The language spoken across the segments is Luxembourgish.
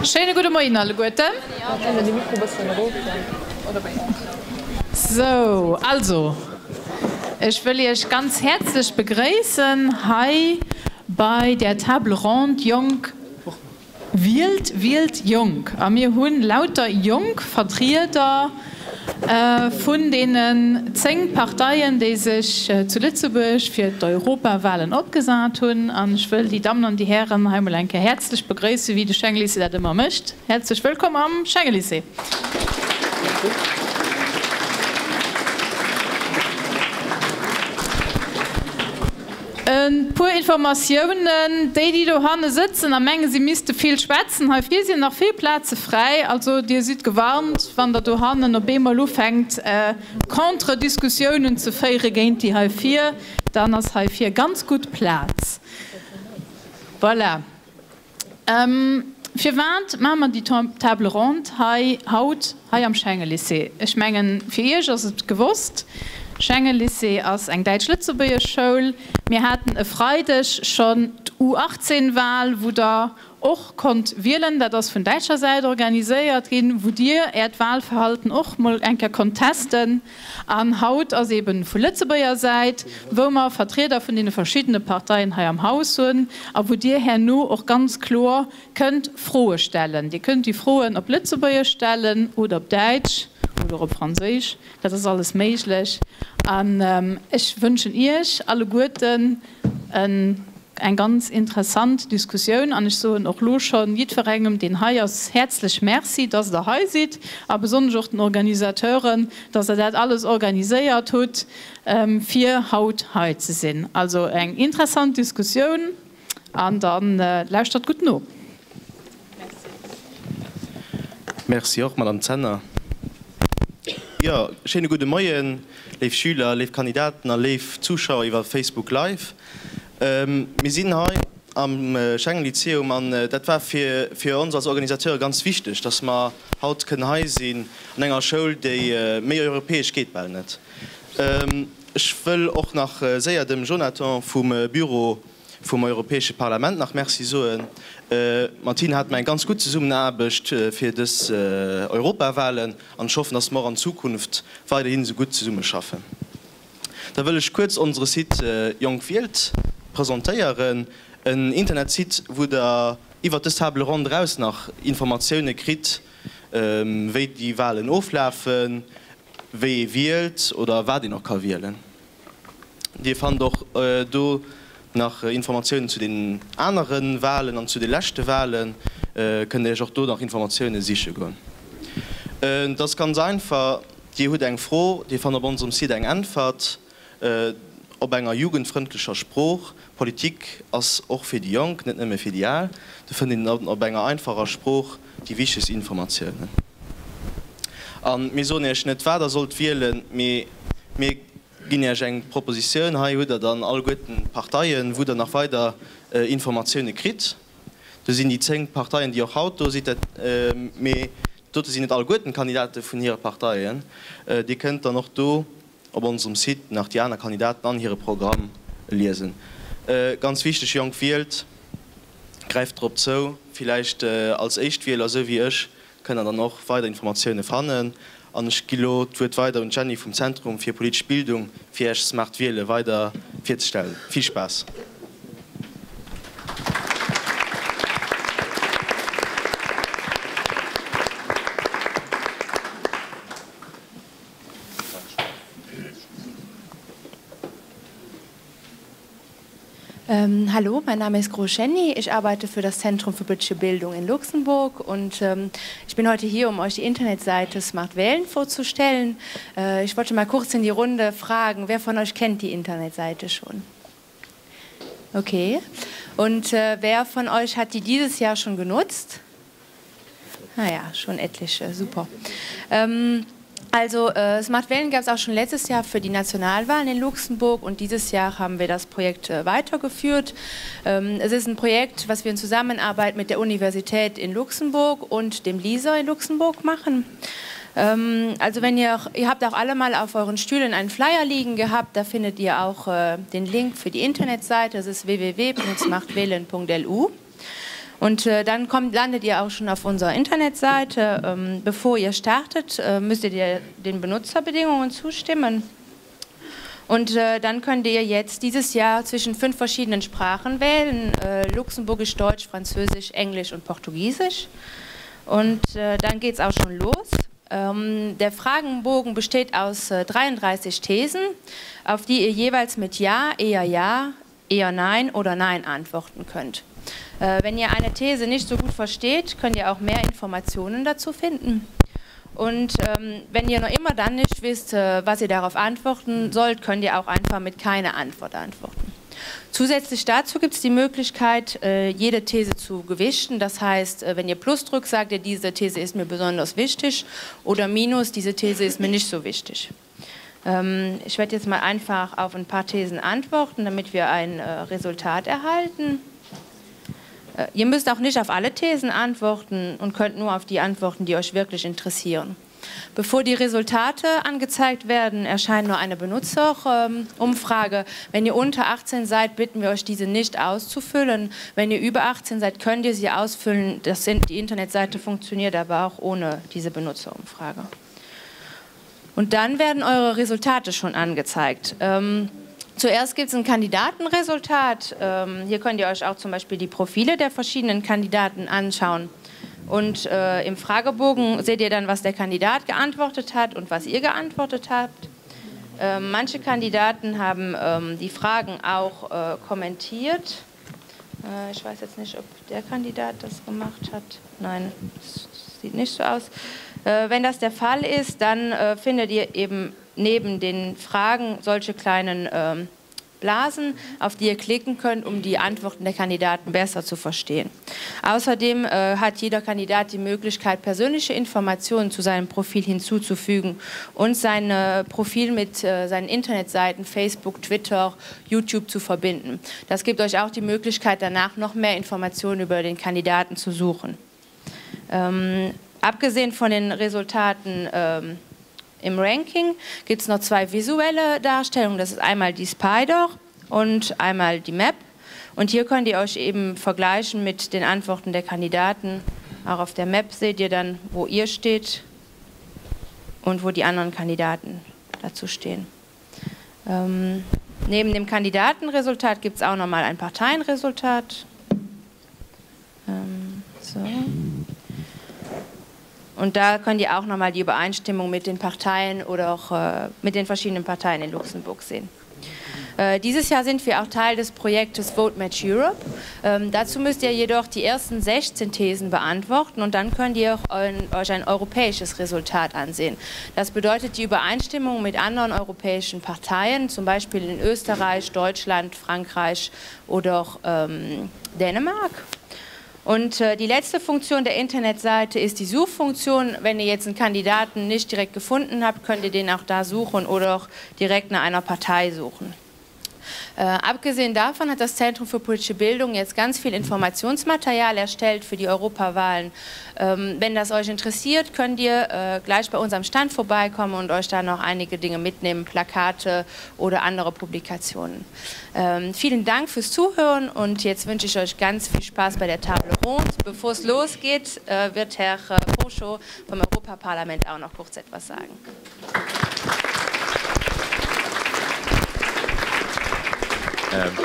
Schéine gudde Moien alleguerten. Sou, also ech wëll Iech ganz häerzlech begréissen hei bei der Table ronde Jonk Wielt, wielt jonk! A mir hu lauter jonk Vertrieder vun deenen 10 Parteien, déi sech zu Lëtzebuerg fir d'Europawahlen opgesat hunn. An ech wëll déi Dammen an déi Hären hei emol eng Kéier häerzlech begréissen, wéi de Schengen-Lycée dat ëmmer mécht. Häerzlech wëllkomm am Schengen-Lycée! E puer Informatiounen, Déi, déi dohanne sëtzen a mengen, si misste vill schwätzen, hei vir sinn nach vill Plaze fräi. Also Dir sidd gewarnt, wann Der dohannen op eemol ufänkt, Contre-Diskussiounen ze féiere géint déi hei vir, dann ass hei vir ganz gutt Plaz. Voilà. Firwat maache mer déi Table ronde hei haut hei am Schengen-Lycée? Ech mengen, fir Iech ass et gewosst, Schengen-Lycée ass eng däitsch-lëtzebuergesch Schoul. Mir haten e Freideg schonn d'U-18-Wahl, wou Der och konnt wielen. Dat ass vun däitscher Säit organiséiert ginn, wou Dir Äert Wahlverhalten och mol eng Kéier konnt testen. An haut ass eben vu Lëtzebuerger Säit, wou mer Vertrieder vun deene verschiddene Parteien hei am Haus hunn a wou Dir herno och ganz kloer kënnt Froe stellen. Dir kënnt déi Froen op Lëtzebuergesch stellen oder op Däitsch oder op Franséisch, dat ass alles méiglech. An ech wënschen Iech alleguerten en Eng ganz interessant Diskussioun an ech soen och lo schonn jiddwerengem, deen hei ass, häerzlech Merci, dass Der hei sidd a besonnesch och den Organisateuren, dass Der dat alles organiséiert hutt, fir haut hei ze sinn. Also eng interessant Diskussioun an da lauschtert gutt no. Merci och, Madame Zenner. Jo, schéine gudde Moien, léif Schüler, léif Kandidaten a léif Zuschauer iwwer Facebook Live. Mir sinn hei am Schengen Lyzeum an dat war fir fir ons als Organisateure ganz wichteg, dass mer haut kënnen hei sinn an enger Schoul, déi méi europäesch geet bal net. Ech wëll och nach séier dem Jonathan vum Büro vum Europäesche Parlament nach Merci soen. Mat hinnen hate mer eng ganz gutt Zesummenaarbecht fir dës Europawahlen an ech hoffen, dass mer och an Zukunft weiderhin esou gutt zesummeschaffen. Da wëll ech kuerz onsere Site Jonk Wielt presentéieren, en Internetsite wou der iwwert dës Table ronde eraus nach Informatioune kritt, wéi déi Wahlen oflafen, wéi ee wielt oder wat een och ka wielen. Dir fannt och do nach Informatiounen zu den anere Wahlen an zu de leschte Wahlen. Kënnt Iech och do nach Informatioune siche goen. Et ass ganz einfach, Dir hutt eng Fro, Dir fannt op onsem Site eng Äntwert op enger jugendfrëndlecher Sprooch. Politik ass och fir déi Jonk, net nëmme fir déi Al. Do fënnt een dann op enger einfacher Sprooch déi wichtegst Informatiounen. A mir soen Iech net, wat Der sollt wielen, mee mir ginn Iech eng Propositioun. Hei hutt Der dann alleguerten d'Parteien, wou Der nach weider Informatioune kritt. Do sinn déi 10 Parteien, déi och haut do sinn, mee dote sinn net alleguerten d'Kandidate vun hire Parteien. Dir kënnt dann och do op onsem Site nach déi aner Kandidaten an hire Programm liesen. Ganz wichteg, Jonk wielt, gräift drop zou, villäicht als Éischtwieler, esou wéi ech, kënnt der dann och weider Informatioune fannen. An ech gi lo d'Wuert weider un d'Jenny vum Zentrum fir politesch Bildung, fir Iech Smart Wiele weider virzestellen. Vill Spaass! Ähm, hallo, mein Name ist Groschenny. Ich arbeite für das Zentrum für politische Bildung in Luxemburg und ähm, ich bin heute hier, um euch die Internetseite Smart Wählen vorzustellen. Äh, ich wollte mal kurz in die Runde fragen, wer von euch kennt die Internetseite schon? Okay. Und äh, wer von euch hat die dieses Jahr schon genutzt? Naja, ah schon etliche, super. Ähm, also äh, Smart Wählen gab es auch schon letztes Jahr für die Nationalwahlen in Luxemburg und dieses Jahr haben wir das Projekt äh, weitergeführt. Ähm, es ist ein Projekt, was wir in Zusammenarbeit mit der Universität in Luxemburg und dem LISA in Luxemburg machen. Ähm, also wenn ihr, ihr habt auch alle mal auf euren Stühlen einen Flyer liegen gehabt, da findet ihr auch äh, den Link für die Internetseite, das ist www.smartwählen.lu. Und äh, dann kommt, landet ihr auch schon auf unserer Internetseite. Ähm, bevor ihr startet, äh, müsst ihr den Benutzerbedingungen zustimmen. Und äh, dann könnt ihr jetzt dieses Jahr zwischen fünf verschiedenen Sprachen wählen: äh, Luxemburgisch, Deutsch, Französisch, Englisch und Portugiesisch. Und äh, dann geht es auch schon los. Ähm, der Fragenbogen besteht aus äh, 33 Thesen, auf die ihr jeweils mit Ja, eher Ja, eher Nein oder Nein antworten könnt. Äh, wenn ihr eine These nicht so gut versteht, könnt ihr auch mehr Informationen dazu finden. Und ähm, wenn ihr noch immer dann nicht wisst, äh, was ihr darauf antworten sollt, könnt ihr auch einfach mit keine Antwort antworten. Zusätzlich dazu gibt es die Möglichkeit, äh, jede These zu gewichten. Das heißt, äh, wenn ihr Plus drückt, sagt ihr, diese These ist mir besonders wichtig oder Minus, diese These ist mir nicht so wichtig. Ähm, ich werde jetzt mal einfach auf ein paar Thesen antworten, damit wir ein äh, Resultat erhalten. Ihr müsst auch nicht auf alle Thesen antworten und könnt nur auf die antworten, die euch wirklich interessieren. Bevor die Resultate angezeigt werden, erscheint nur eine Benutzerumfrage. Wenn ihr unter 18 seid, bitten wir euch, diese nicht auszufüllen. Wenn ihr über 18 seid, könnt ihr sie ausfüllen. Das sind, die Internetseite funktioniert aber auch ohne diese Benutzerumfrage. Und dann werden eure Resultate schon angezeigt. Ähm, zuerst gibt es ein Kandidatenresultat. Ähm, hier könnt ihr euch auch zum Beispiel die Profile der verschiedenen Kandidaten anschauen. Und äh, im Fragebogen seht ihr dann, was der Kandidat geantwortet hat und was ihr geantwortet habt. Ähm, manche Kandidaten haben ähm, die Fragen auch äh, kommentiert. Äh, ich weiß jetzt nicht, ob der Kandidat das gemacht hat. Nein, das sieht nicht so aus. Äh, wenn das der Fall ist, dann äh, findet ihr eben neben den Fragen solche kleinen ähm, Blasen, auf die ihr klicken könnt, um die Antworten der Kandidaten besser zu verstehen. Außerdem äh, hat jeder Kandidat die Möglichkeit, persönliche Informationen zu seinem Profil hinzuzufügen und sein äh, Profil mit äh, seinen Internetseiten Facebook, Twitter, YouTube zu verbinden. Das gibt euch auch die Möglichkeit, danach noch mehr Informationen über den Kandidaten zu suchen. Ähm, abgesehen von den Resultaten ähm, im Ranking gibt es noch zwei visuelle Darstellungen. Das ist einmal die Spider und einmal die Map. Und hier könnt ihr euch eben vergleichen mit den Antworten der Kandidaten. Auch auf der Map seht ihr dann, wo ihr steht und wo die anderen Kandidaten dazu stehen. Ähm, neben dem Kandidatenresultat gibt es auch nochmal ein Parteienresultat. Ähm, so. Und da könnt ihr auch nochmal die Übereinstimmung mit den Parteien oder auch äh, mit den verschiedenen Parteien in Luxemburg sehen. Äh, dieses Jahr sind wir auch Teil des Projektes Vote Match Europe. Ähm, dazu müsst ihr jedoch die ersten 16 Thesen beantworten und dann könnt ihr auch euch ein europäisches Resultat ansehen. Das bedeutet die Übereinstimmung mit anderen europäischen Parteien, zum Beispiel in Österreich, Deutschland, Frankreich oder auch, ähm, Dänemark. Und äh, die letzte Funktion der Internetseite ist die Suchfunktion. Wenn ihr jetzt einen Kandidaten nicht direkt gefunden habt, könnt ihr den auch da suchen oder auch direkt nach einer Partei suchen. Äh, abgesehen davon hat das Zentrum für politische Bildung jetzt ganz viel Informationsmaterial erstellt für die Europawahlen. Ähm, wenn das euch interessiert, könnt ihr äh, gleich bei uns am Stand vorbeikommen und euch da noch einige Dinge mitnehmen, Plakate oder andere Publikationen. Ähm, vielen Dank fürs Zuhören und jetzt wünsche ich euch ganz viel Spaß bei der Table Ronde. Bevor es losgeht, äh, wird Herr Poscho vom Europaparlament auch noch kurz etwas sagen.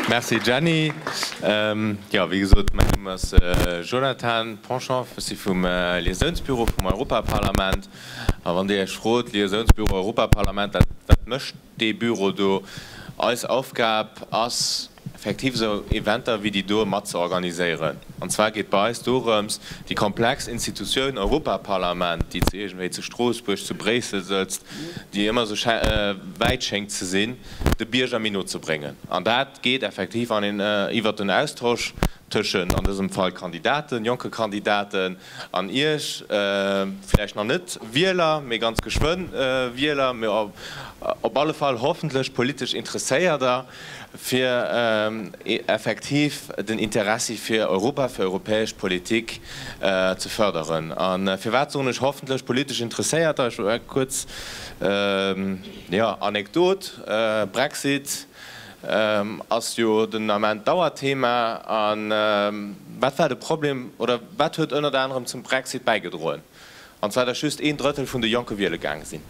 Merci Jenny. Jo, wéi gesot, mäin Numm ass Jonathan Ponchon, ech si vum Liaisounsbüro vum Europaparlament. A wann Dir Iech frot, Liaisounsbüro Europaparlament, wat, wat mécht dee Büro do? Eis Aufgab ass effektiv esou Eventer wéi déi do mat ze organiséieren. An zwar geet bei eis dorëms, déi komplex Institutioun Europaparlament, déi zu iergendwéi zu Stroossbuerg, zu Bréissel sëtzt, déi ëmmer esou wäit schéngt ze sinn, de Bierger méi no ze bréngen. An dat geet effektiv an een iwwert den Austosch tëschent, an dësem Fall Kandidaten, jonke Kandidaten an Iech, vläicht nach net Wieler, mee ganz geschwënn Wieler, mee op alle Fall hoffentlech politesch Interesséierter, fir effektiv den Interessi fir Europa, fir europäesch Politik ze förderen. A firwat soen ech hoffentlech politesch Interesséierter? Ech eng kuerz, jo, Anekdot, Brexit ass jo den Ament Dauerthema. An. Wat war de Problem oder wat huet ënnert anerem zum Brexit bäigedroen? An zwar, datt just een Drëttel vun de Jonke wiele gaange sinn.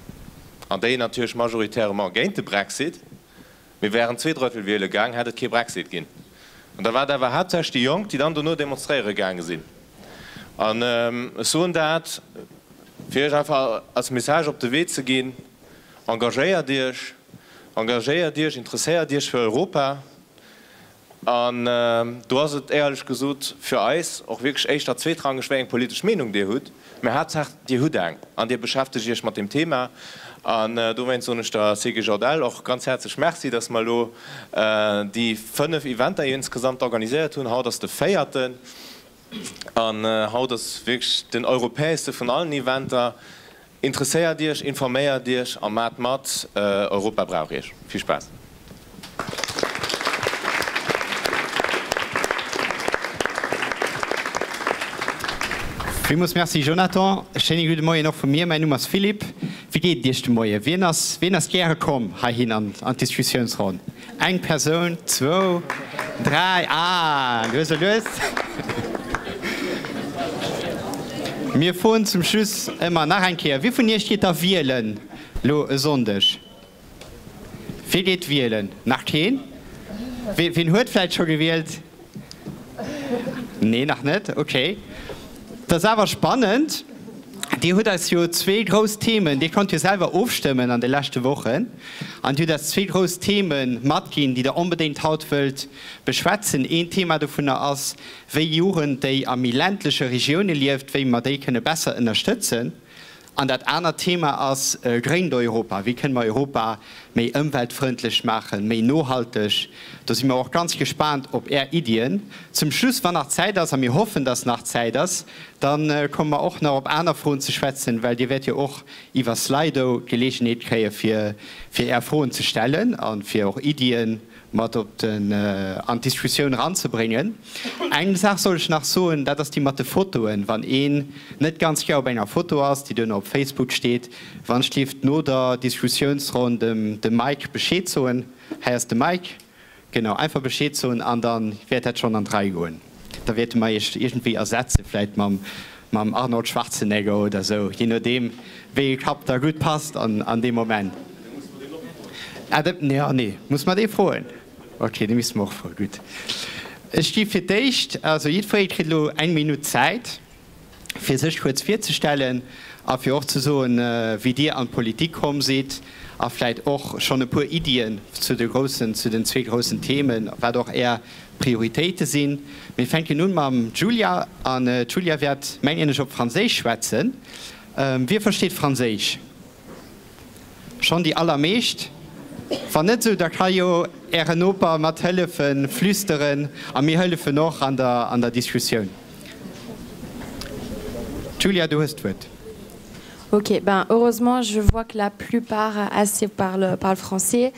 An déi natierlech majoritairement géint de Brexit. Mee wären 2 Drëttel wiele gaang, hätt et kee Brexit ginn. An da war et awer haaptsächlech déi Jonk, déi dann dono demonstréiere gaange sinn. An ech soen dat, fir Iech einfach als Message op de Wee ze ginn, Engagéiert Iech, engagéiert Iech, interesséiert Iech fir Europa. An do ass et éierlech gesot fir eis och wierklech éischter zweetrangeg, wéi eng politesch Meenung Dir hutt, mä Haaptsaach Dir hutt eng an Dir beschäftegt Iech mat deem Thema. An dowéinst soen ech der CGJL och ganz häerzlech Merci, dass mer elo déi 5 Eventer insgesamt organiséiert hunn. Haut ass de véierten an haut ass wierklech den europäeschste vun allen Eventer. Interesséiert Iech, informéiert Iech a maacht mat, Europa brauch Iech. Vill Spaass! Villmools Merci Jonathan. Schéine gudde Moien och vu mir. Mäin Numm ass Philippe. Wéi geet et Iech de Moien? Wien ass, wien ass gäre komm heihin an d'Diskussiounsronn? Eng Persoun, zwou, dräi, ah, lues a lues. Mir froen zum Schluss ëmmer nach eng Kéier, Wie vun Iech geet da wielen lo e Sonndeg? Wie geet wielen? Nach keen? Wien huet vläicht scho gewielt? Nee, nach net. Okay. Dat ass awer spannend. Dir hutt eis jo zwee grouss Themen, Dir konnt jo selwer ofstëmmen an de leschte Wochen, an Dir hutt eis zwee grouss Theme matginn, déi Der onbedéngt haut wëllt beschwätzen. Een Thema dovunner ass, wéi Jugend, déi a méi ländleche Regioune lieft, wéi mer déi kënne besser ënnerstëtzen. An dat anert Thema ass gréint Europa. Wéi kënne mer Europa méi ëmweltfrëndlech maachen, méi nohalteg? Do si mer och ganz gespaant op Är Iddien. Zum Schluss, wann nach Zäit ass, a mir hoffen, dass nach Zäit ass, da komme mer och nach op aner Froen ze schwätzen, well Dir wäert jo och iwwer Slido d'Geleegenheet kréie fir Är Froen ze stellen a fir och Iddien mat op den, an d'Diskussioun eranzebréngen. Eng Saach soll ech nach soen, dat ass déi mat de Fotoen. Wann een net ganz gär op enger Foto ass, déi duerno op Facebook steet, wann ech dierft no der Diskussiounsronn dem dem Mike Bescheed soen, hei ass de Mike, genau, einfach Bescheed soen an da wäert dat schonn an d'Rei goen. Da wäerte mer iech iergendwéi ersetzen, vläit mam mam Arnold Schwarzenegger oder sou, je nodeem wéi ee Kapp da gutt passt an an deem Moment. Ah, de, nee, ah nee, muss mer dee froen? Ok, dee misste mer och froen, gutt. Ech gi fir d'éischt, also jiddweree kritt elo eng Minutt Zäit, fir sech kuerz virzestellen a fir och ze soen, wéi Dir an d'Politik komm sidd a vläit och schonn e puer Iddien zu de groussen, zu den zwee groussen Themen, wat och Är Prioritéite sinn. Mir fänken un mam Giulia an d'Giulia wäert, mengen ech, op Franséisch schwätzen. Wie versteet Franséisch? Schonn déi allermeescht. Wann net esou, da ka jo Ären Noper mat hëllefen, flüsteren a mir hëllefen och an der an der Diskussioun. Giulia, du hues d'Wuert. Ok, ben heureusement je vois que la plupart assez parlent, parlent français.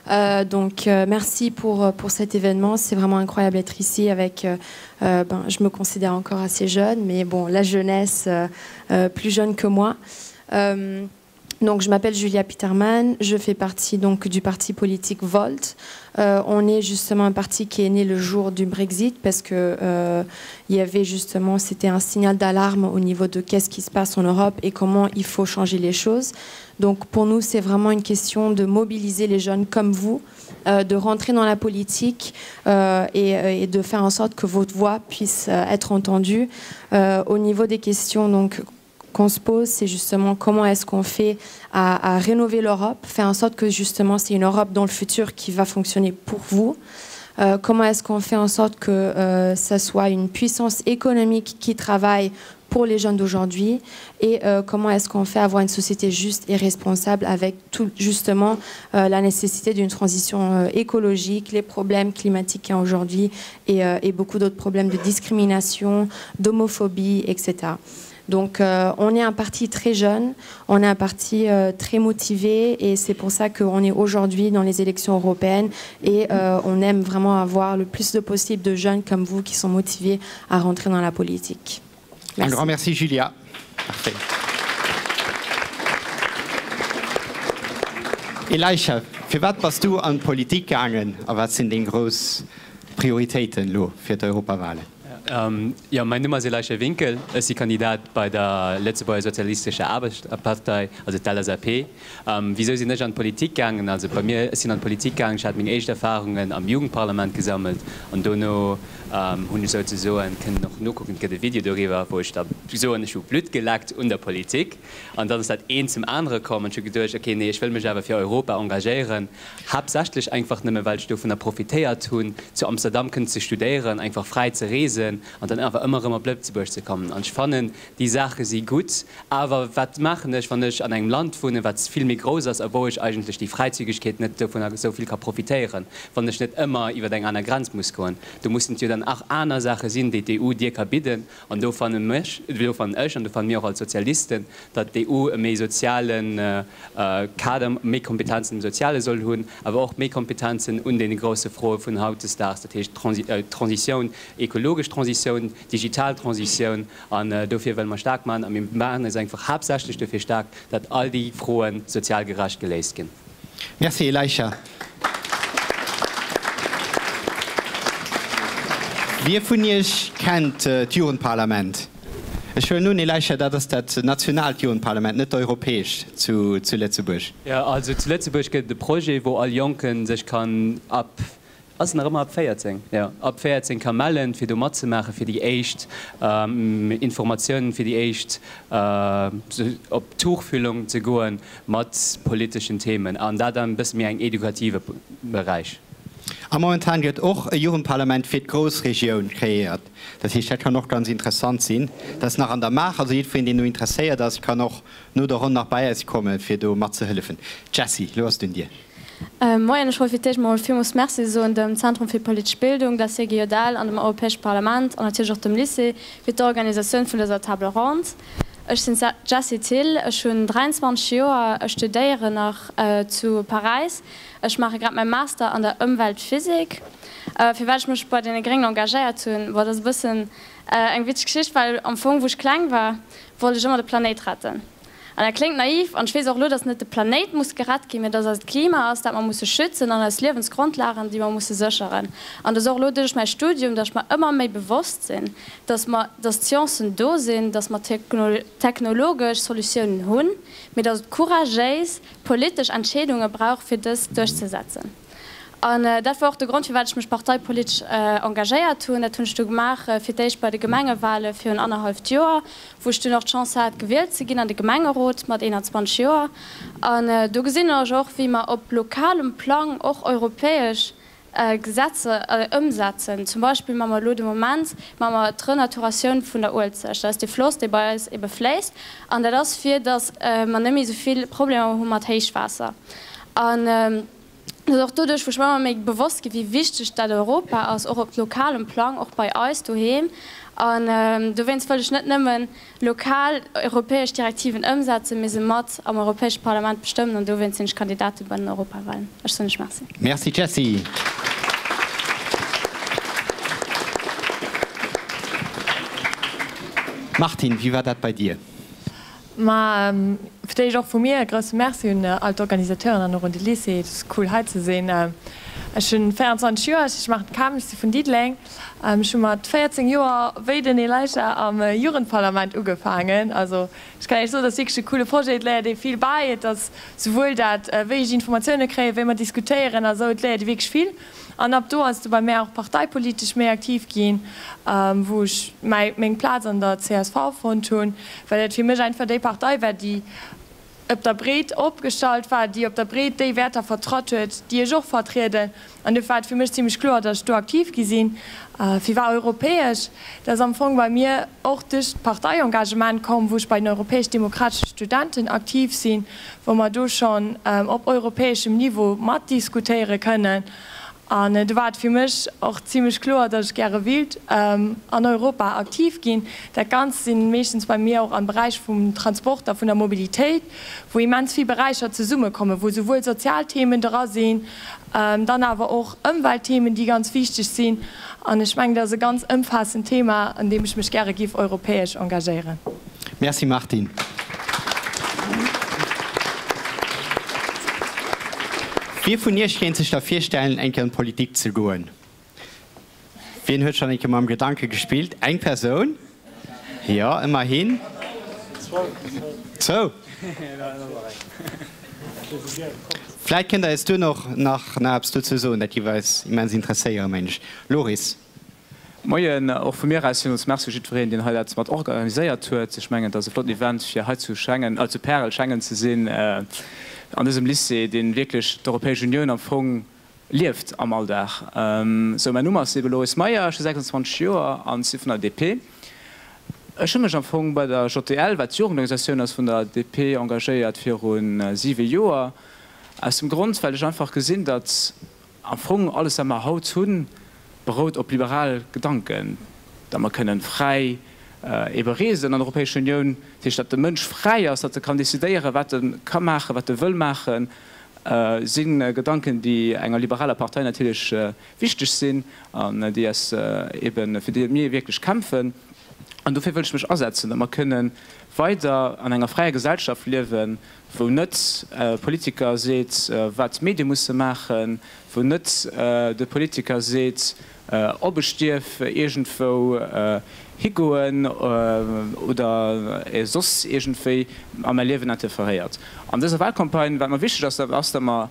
Euh, donc euh, merci pour, euh, pour cet événement, c'est vraiment incroyable d'être ici avec euh, euh, ben, je me considère encore assez jeune, mais bon la jeunesse euh, euh, plus jeune que moi. Euh, Donc je m'appelle Julia Peterman, je fais partie donc du parti politique Volt. Euh, on est justement un parti qui est né le jour du Brexit parce que euh, il y avait justement c'était un signal d'alarme au niveau de qu'est-ce qui se passe en Europe et comment il faut changer les choses. Donc pour nous c'est vraiment une question de mobiliser les jeunes comme vous, euh, de rentrer dans la politique euh, et, euh, et de faire en sorte que votre voix puisse euh, être entendue euh, au niveau des questions donc qu'on se pose, c'est justement comment est-ce qu'on fait à, à rénover l'Europe, faire en sorte que justement c'est une Europe dans le futur qui va fonctionner pour vous. Euh, comment est-ce qu'on fait en sorte que euh, ça soit une puissance économique qui travaille pour les jeunes d'aujourd'hui et euh, comment est-ce qu'on fait avoir une société juste et responsable avec tout justement euh, la nécessité d'une transition euh, écologique, les problèmes climatiques qu'il y a aujourd'hui et, euh, et beaucoup d'autres problèmes de discrimination, d'homophobie, etc. Donc euh, on est un parti très jeune, on est un parti euh, très motivé et c'est pour ça qu'on est aujourd'hui dans les élections européennes et euh, on aime vraiment avoir le plus de possible de jeunes comme vous qui sont motivés à rentrer dans la politique. Merci. Un grand merci Julia. Parfait. Elisha, firwat bass du an d'Politik gaangen a wat sinn deng grouss Prioritéiten elo fir d'Europawahlen? Jo, mäin Numm ass Elisha Winkel, ech si Kandidat bei der Lëtzebuerger Sozialistescher Aarbechterpartei, also d'LSAP. Wisou sinn ech an d'Politik gaangen? Also bei mir, ech sinn an d'Politik gaangen, ech hat meng éischt Erfarungen am Jugendparlament gesammelt an dono hunn ech souzesoen, kënnt och nokucken, et gëtt e Video doriwwer, wou ech da soen, ech hu Blutt geleckt un der Politik. An dann ass dat eent zum anere komm an ech hu geduecht, okay, nee, ech wëll mech awer fir Europa engagéieren. Haaptsächlech einfach nëmme well ech dovunner profitéiert hunn, zu Amsterdam kënnen ze studéieren, einfach fräi ze reesen an dann awer ëmmer erëm op Lëtzebuerg ze kommen. An ech fannen, déi Saache si gutt. Awer wat maachen ech, wann ech an engem Land wunnen, wat vill méi grouss ass a wou ech eigentlech déi Fräizügegkeet net dovunner esou vill ka profitéieren, wann ech net ëmmer iwwer eng aner Grenz muss goen? Do mussen et jo dann och aner Saache sinn, déi d'EU dir ka bidden. An do fanne mech, do fannen ech an do fanne mir och als Sozialisten, datt d'EU e méi soziale Kader, méi Kompetenzen um Soziale soll hunn, awer och méi Kompetenzen un deene grousse Froe vun hautdesdaags, dat heescht d'Transition, ekologesch Transitioun, digital Transitioun. An dofir wëlle mer staark maachen a mir maachen eis einfach haaptsächlech dofir staark, datt all déi Froe sozial gerecht geléist ginn. Merci Elisha. Wie vun Iech kennt d'Jugendparlament? Ech huelen un, Elisha, dat ass dat nationaalt Jugendparlament, net d'europäescht zu Lëtzebuerg. Jo, also zu Lëtzebuerg gëtt et e Projet, wou all Jonke sech kann ab Ass nach ëmmer ab 14? Jo, ab 14 ka mellen, fir do matzemaachen, fir déi éischt Informatiounen, fir déi éischt op Tuchfühlung ze goe mat politeschen Themen, an dat am e bësse méi engem edukative Beräich. A momentan gëtt och e Jugendparlament fir d'Groussregioun kreéiert. Dat heescht, dat kann och ganz interessant sinn. Dat ass nach an der Maach. Also jiddwereen, deen do interesséiert ass, kann och no der Ronn nach bei eis kommen, fir do matzehëllefen. Jessy, elo ass et un dir. Moien, ech wollt fir d'éischt mol villmools Merci soen dem Zentrum fir politesch Bildung, der CGJL an dem Europäesche Parlament an natierlech och dem Lycée fir d'Organisatioun vun dëser Table ronde. Ech sinn d'Jessie Thill, ech hunn 23 Joer, ech studéieren nach zu Paräis. Ech maache grad mäi Master an der Ëmweltphysik. Firwat ech mech bei deene Gréngen engagéiert hunn, bon, dat ass e bëssen eng witzeg Geschicht, well am Fong wou ech kleng war, wollt ech ëmmer de Planéit retten. An dat kléngt naiv, an ech weess och elo, dass net de Planéit muss gerett ginn, mä dass eist Klima ass, dat mer musse schützen, an eis Liewensgrondlagen, déi mer musse sécheren. An dass och elo duerch mäi Studium, dass ech mer ëmmer méi bewosst sinn, dass mer, dass d'Sciencen do sinn, dass mer technologesch Solutiounen hunn, mä dass et couragéis politesch Entscheedunge brauch, fir dës duerchzesetzen. An dat war och de Grond, firwat ech mech parteipolitesch engagéiert hunn. Dat hunn ech du gemaach, fir d'éischt bei de Gemengewale virun annerhalleft Joer, wou ech dunn och d'Chance hat, gewielt ze ginn an de Gemengerot mat 21 Joer. An do gesinn ech och, wéi mer op lokalem Plang och europäesch Gesetzer ëmsetzen. Zum Beispill maa mer elo de Moment maa mer d'Renaturatioun vun der Uelzecht. Dat ass dee Floss, dee bei eis ebe fléisst. An dat ass, fir datt mer net méi esou vill Problemer hu mat Héichwaasser. An dat ass och doduerch, wou ech mer ëmmer méi bewosst ginn, wéi wichteg dat Europa ass, och op lokalem Plang, och bei eis doheem. An dowéinst wëll ech net nëmmen lokal europäesch Direktiven ëmsetzen, mee se mat am Europäesche Parlament bestëmmen. An dowéinst sinn ech Kandidatin bei den Europawahlen. Ech soen lech Merci. Merci Jessy. Martine, wéi war dat bei dir? Ma fir d'éischt och vu mir e grousse Merci un all d'Organisateuren an och un de Lycée. Et ass cool hei ze sinn. Ech hunn 24 Joer, ech maachen d'Cam, ech si vun Diddeleng. Ech hu mat 14 Joer wéi den Elijah am Jugendparlament ugefaangen. Also ech kann Iech soen, et ass wierklech e coole Projet, et léiert ee vill bäi. Et ass souwuel dat wéi ech Informatioune kréien, wéi mer diskutéieren a sou, et léiert ee wierklech vill. An ab do ass et du bei mär och parteipolitesch méi aktiv ginn, wou ech mäi meng Plaz an der csv fonnt hunn, well et fir mech einfach déi Partei war, déi op der Breet opgestallt war, déi op der Breet déi Wäerter vertratt huet, déi ech och vertrieden. An duerfir war et fir mech zimlech kloer, datt ech do aktiv gi sinn. Firwat europäesch? Dat ass am Fong bei mir och duerch d'Parteiengagement komm, wou ech bei den Europäesch-Demokratesche Studenten aktiv sinn, wou mer do schonn op europäeschem Niveau matdiskutéiere kënnen. An do war et fir mech och zimlech kloer, datt ech gäre wéilt an Europa aktiv ginn. Dat Ganzt si meeschtens bei mir och am Beräich vum Transport a vun der Mobilitéit, wou immens vill Beräicher zesummekommen, wou souwuel sozial Themen dra sinn, dann awer och Ëmweltthemen, déi ganz wichteg sinn. An ech mengen, dat ass e ganz ëmfaassend Thema, an deem ech mech gäre géif europäesch engagéieren. Merci Martine. Wie vun Iech kéint sech da virstellen, eng Kéier an d'Politik ze goen? Wien huet schonn eng Kéier mam Gedanke gespillt? Eng Persoun? Jo, ëmmerhin. Zwou. Vläit kënnt Der eis duerno och nach eppes dozou soen, dat géif eis immens interesséieren, mengen ech. Loris. Moien, och vu mir aus villmools Merci u jiddwereen, deen hei dat mat organiséiert huet. Ech mengen, et ass e flotten Event, fir hei zu Schengen, zu Pärel, Schengen ze sinn, an dësem Lycée, dee wierklech d'Europäesch Unioun am Fong lieft am Alldag. Sou, mäin Numm ass ebe Loris Meyer, ech hu 26 Joer an si vun der DP. Ech hu mech am Fong bei der JDL, wat d'Jugendorganisatioun ass vun der DP, engagéiert viru 7 Joer, aus dem Grond, well ech einfach gesinn, datt am Fong alles wat mer haut hunn, berout op liberal Gedanken, datt mer kënnen fräi ebe reesen an der Europäescher Unioun, dat heescht, datt de Mënsch fräi ass, datt e kann decidéieren, wat e ka maachen, wat e wëll maachen, si Gedanken, déi enger liberaler Partei natierlech wichteg sinn an déi eis eben, fir déi mir wierklech kämpfen. An dofir wëll ech mech asetzen, datt mer kënnen weider an enger fräier Gesellschaft liewen, wou net e Politiker seet, wat d'Medie musse maachen, wou net de Politiker seet, ob ech dierf iergendwou higoen oder soss iergendwéi a mäi Liewen interferéiert. An dëser Wahlcampagne, wat mer wichteg ass, dat ass, datt mer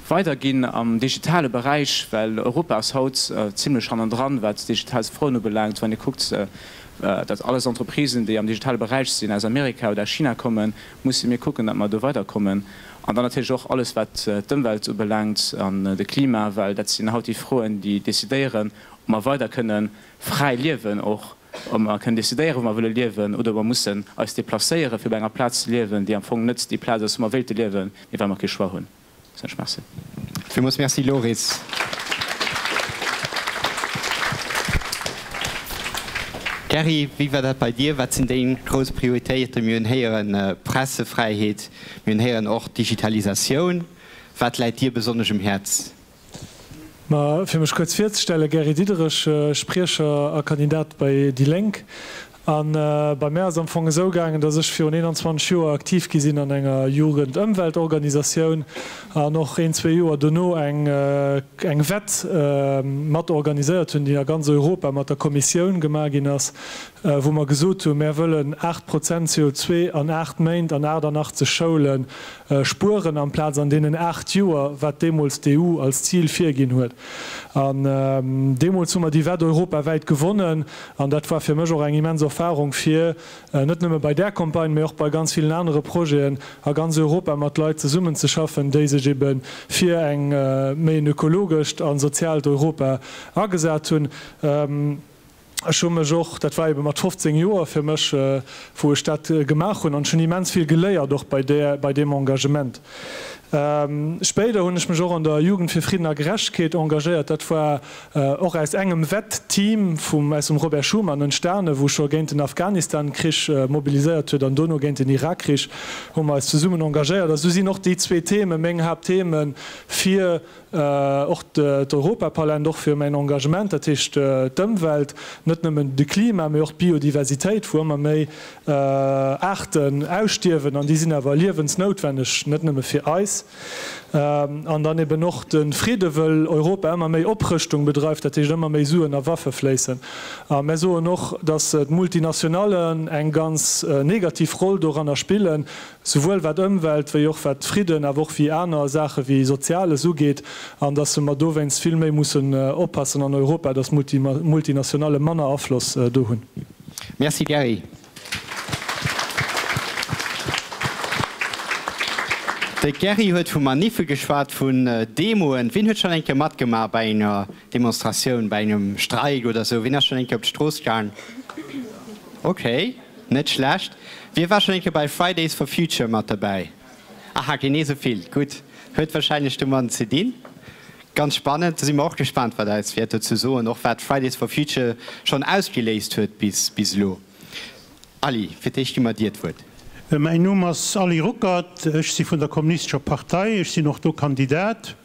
weiderginn am digitale Beräich, well Europa ass haut zimlech hannendran, wat digital Froen ubelaangt. Wann ee kuckt, datt alles Entreprisen, déi am digitale Beräich sinn, aus Amerika oder aus China kommen, musse mir kucken, datt mer do weiderkommen. An dann natierlech och alles, wat d'Ëmwelt ubelaangt an de Klima, well dat sinn haut déi Froen, déi decidéieren, ob mer weider kënne fräi liewen och, ob mer kënnen decidéieren, wou mer wëlle liewen, oder ob mer mussen eis deplacéieren, fir op enger Plaz ze liewen, déi am Fong net déi Plaz ass, wou mer wéilte liewen, mee well mer kee Choix hunn. Ech merci. Villmools Merci Loris. Gerry, wéi war dat bei dir? Wat sinn deng grouss Prioritéiten? Mir hunn héieren Pressefräiheet, mir hunn héieren och Digitalisatioun. Wat läit dir besonnesch um Häerz? Ma fir mech kuerz virzestellen, Gerry Diderich, Spriecher a Kandidat bei déi Lénk. A bei mär ass et am Fong esou gaangen, datt ech virun 21 Joer aktiv gi sinn an enger Jugend-Ëmweltorganisatioun an och een, zwee Joer dono eng eng Wett mat organiséiert hunn, déi a ganz Europa mat der Kommissioun gemaach ginn ass, wou mer gesot hunn, mär wëllen 8 Prozent CO2 an 8 Méint an 88 Schoule spueren amplaz an deenen 8 Joer, wat deemools d'EU als Zil virginn huet. An deemools hu mer déi Wett europawäit gewonnen. An dat war fir mech och eng immens Erfahrung, fir net nëmme bei där Campagne, mee och bei ganz villen anere Projeten a ganz Europa mat Leit zesummenzeschaffen, déi sech ebe fir eng méi en ökologescht a soziaalt Europa agesat hunn. Ech hu mech och, dat war ebe mat 15 Joer fir mech, wou ech dat gemaach hunn, an ech hunn immens vill geléiert och bei där, bei deem Engagement. Spéider hunn ech mech och an der Jugend fir Fridden a Gerechtegkeet engagéiert. Dat war och aus engem Wett-Team vum, aus dem Robert Schuman entstane, wou scho géint den Afghanistan-Krich mobiliséiert huet an dono géint den Irak-Krich hu mer eis zesummen engagéiert. Also do sinn och déi zwee Theme meng Haapttheme fir och d'Europaparlament, och fir mäin Engagement, dat heescht d'Ëmwelt, net nëmmen de Klima, mee och d'Biodiversitéit, wou ëmmer méi Aarten ausstierwen an déi sinn awer liewensnoutwenneg, net nëmme fir eis. An dann eben och de Fridde, wëll Europa ëmmer méi Oprëschtung bedreift, dat heescht ëmmer méi Suen a Waffe fléissen. A mär soen och, datt d'Multinationallen eng ganz negativ Roll doranner spillen, souwuel wat Ëmwelt wéi och wat Fridden, awer och wéi aner Saache wéi Soziales ugeet, an datt mer dowéinst vill méi mussen oppassen an Europa, datt d'Multinationalle manner Afloss do hunn. Merci Gerry. De Gerry huet vu Maniffe geschwat, vun Demoen. Wien huet schonn eng Kéier matgemaach bei enger Demonstratioun, bei engem Streik oder esou? Wien ass schonn eng Kéier op d'Strooss gaang? Ok. Net schlecht. Wie war schon eng Kéier bei Fridays for Future mat derbäi? Aha, genee sou vill. Gutt. Huet wahrscheinlech domadden ze dinn. Ganz spannend. Do si mer och gespaant, wat Der eis wäert dozou soen, och wat Fridays for Future schonn ausgeléist huet bis bis elo. Aly, fir d'éischt gi mer dir d'Wuert. Mäin Numm ass Aly Ruckert, ech si vun der Kommunistescher Partei, ech sinn och do Kandidat.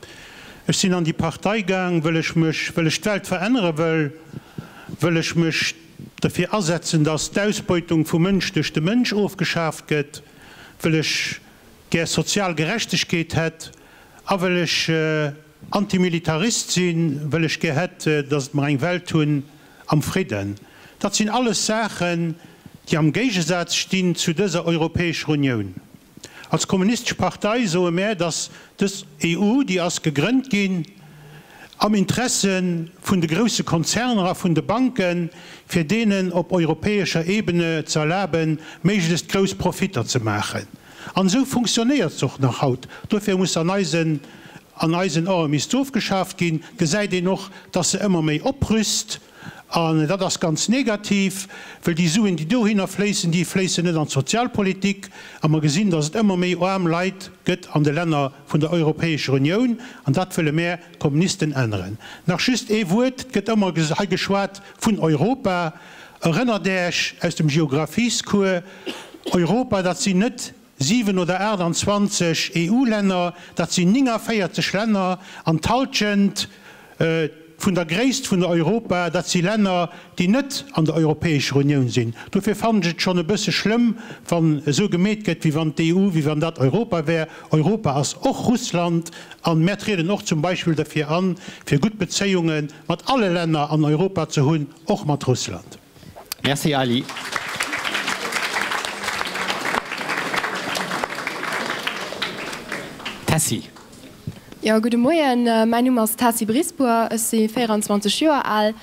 Ech sinn an déi Partei gaang, wëll ech mech, wëll ech d'Welt verännere wëll, wëll ech mech derfir asetzen, dass d'Ausbeutung vum Mënsch duerch de Mënsch ofgeschaaft gëtt, wëll ech gär sozial Gerechtegkeet hätt a wëll ech. Antimilitarist sinn, wëll ech gär hätt, datt mer eng Welt hunn am Fridden. Dat sinn alles Saachen, déi am Géigesaz stinn zu dëser Europäescher Unioun. Als Kommunistesch Partei soe mär, datt dës EU, déi ass gegrënnt ginn am Interesse vun de grousse Konzerner a vun de Banken, fir deenen op europäescher Ebene ze erlaben, méiglechst grouss Profitter ze maachen. An esou funktionéiert se och nach haut. Dofir muss se an eisen an eisen Ae misst se ofgeschaaft ginn. Gesäit een och, dass se ëmmer méi oprüst. An dat ass ganz negativ, well déi Suen, déi dohinner fléissen, déi fléissen net an d'Sozialpolitik. A mer gesinn, dass et ëmmer méi aarm Leit gëtt an de Länner vun der Europäescher Unioun. An dat wëlle mär Kommunisten änneren. Nach just ee Wuert, Et gëtt ëmmer hei geschwat vun Europa. Erënnert Äech aus dem Geographiescours, Europa, dat sinn net 7 oder 28 EU-Länner, dat sinn 49 Länner an d'Halschent vun der Gréisst vun Europa, dat si Länner, déi net an der Europäescher Unioun sinn. Dofir fannen ech et schonn e bësse schlëmm, wann esou gemeet gëtt, wéi wann d'EU, wéi wann dat Europa wär. Europa ass och Russland an mär trieden och zum Beispill derfir an, fir gutt Bezéiunge mat alle Länner an Europa ze hunn, och mat Russland. Merci Ali. Tessy. Jo, gudde Moien. Mäin Numm ass Tessy Brisbois, ech si 24 Joer al.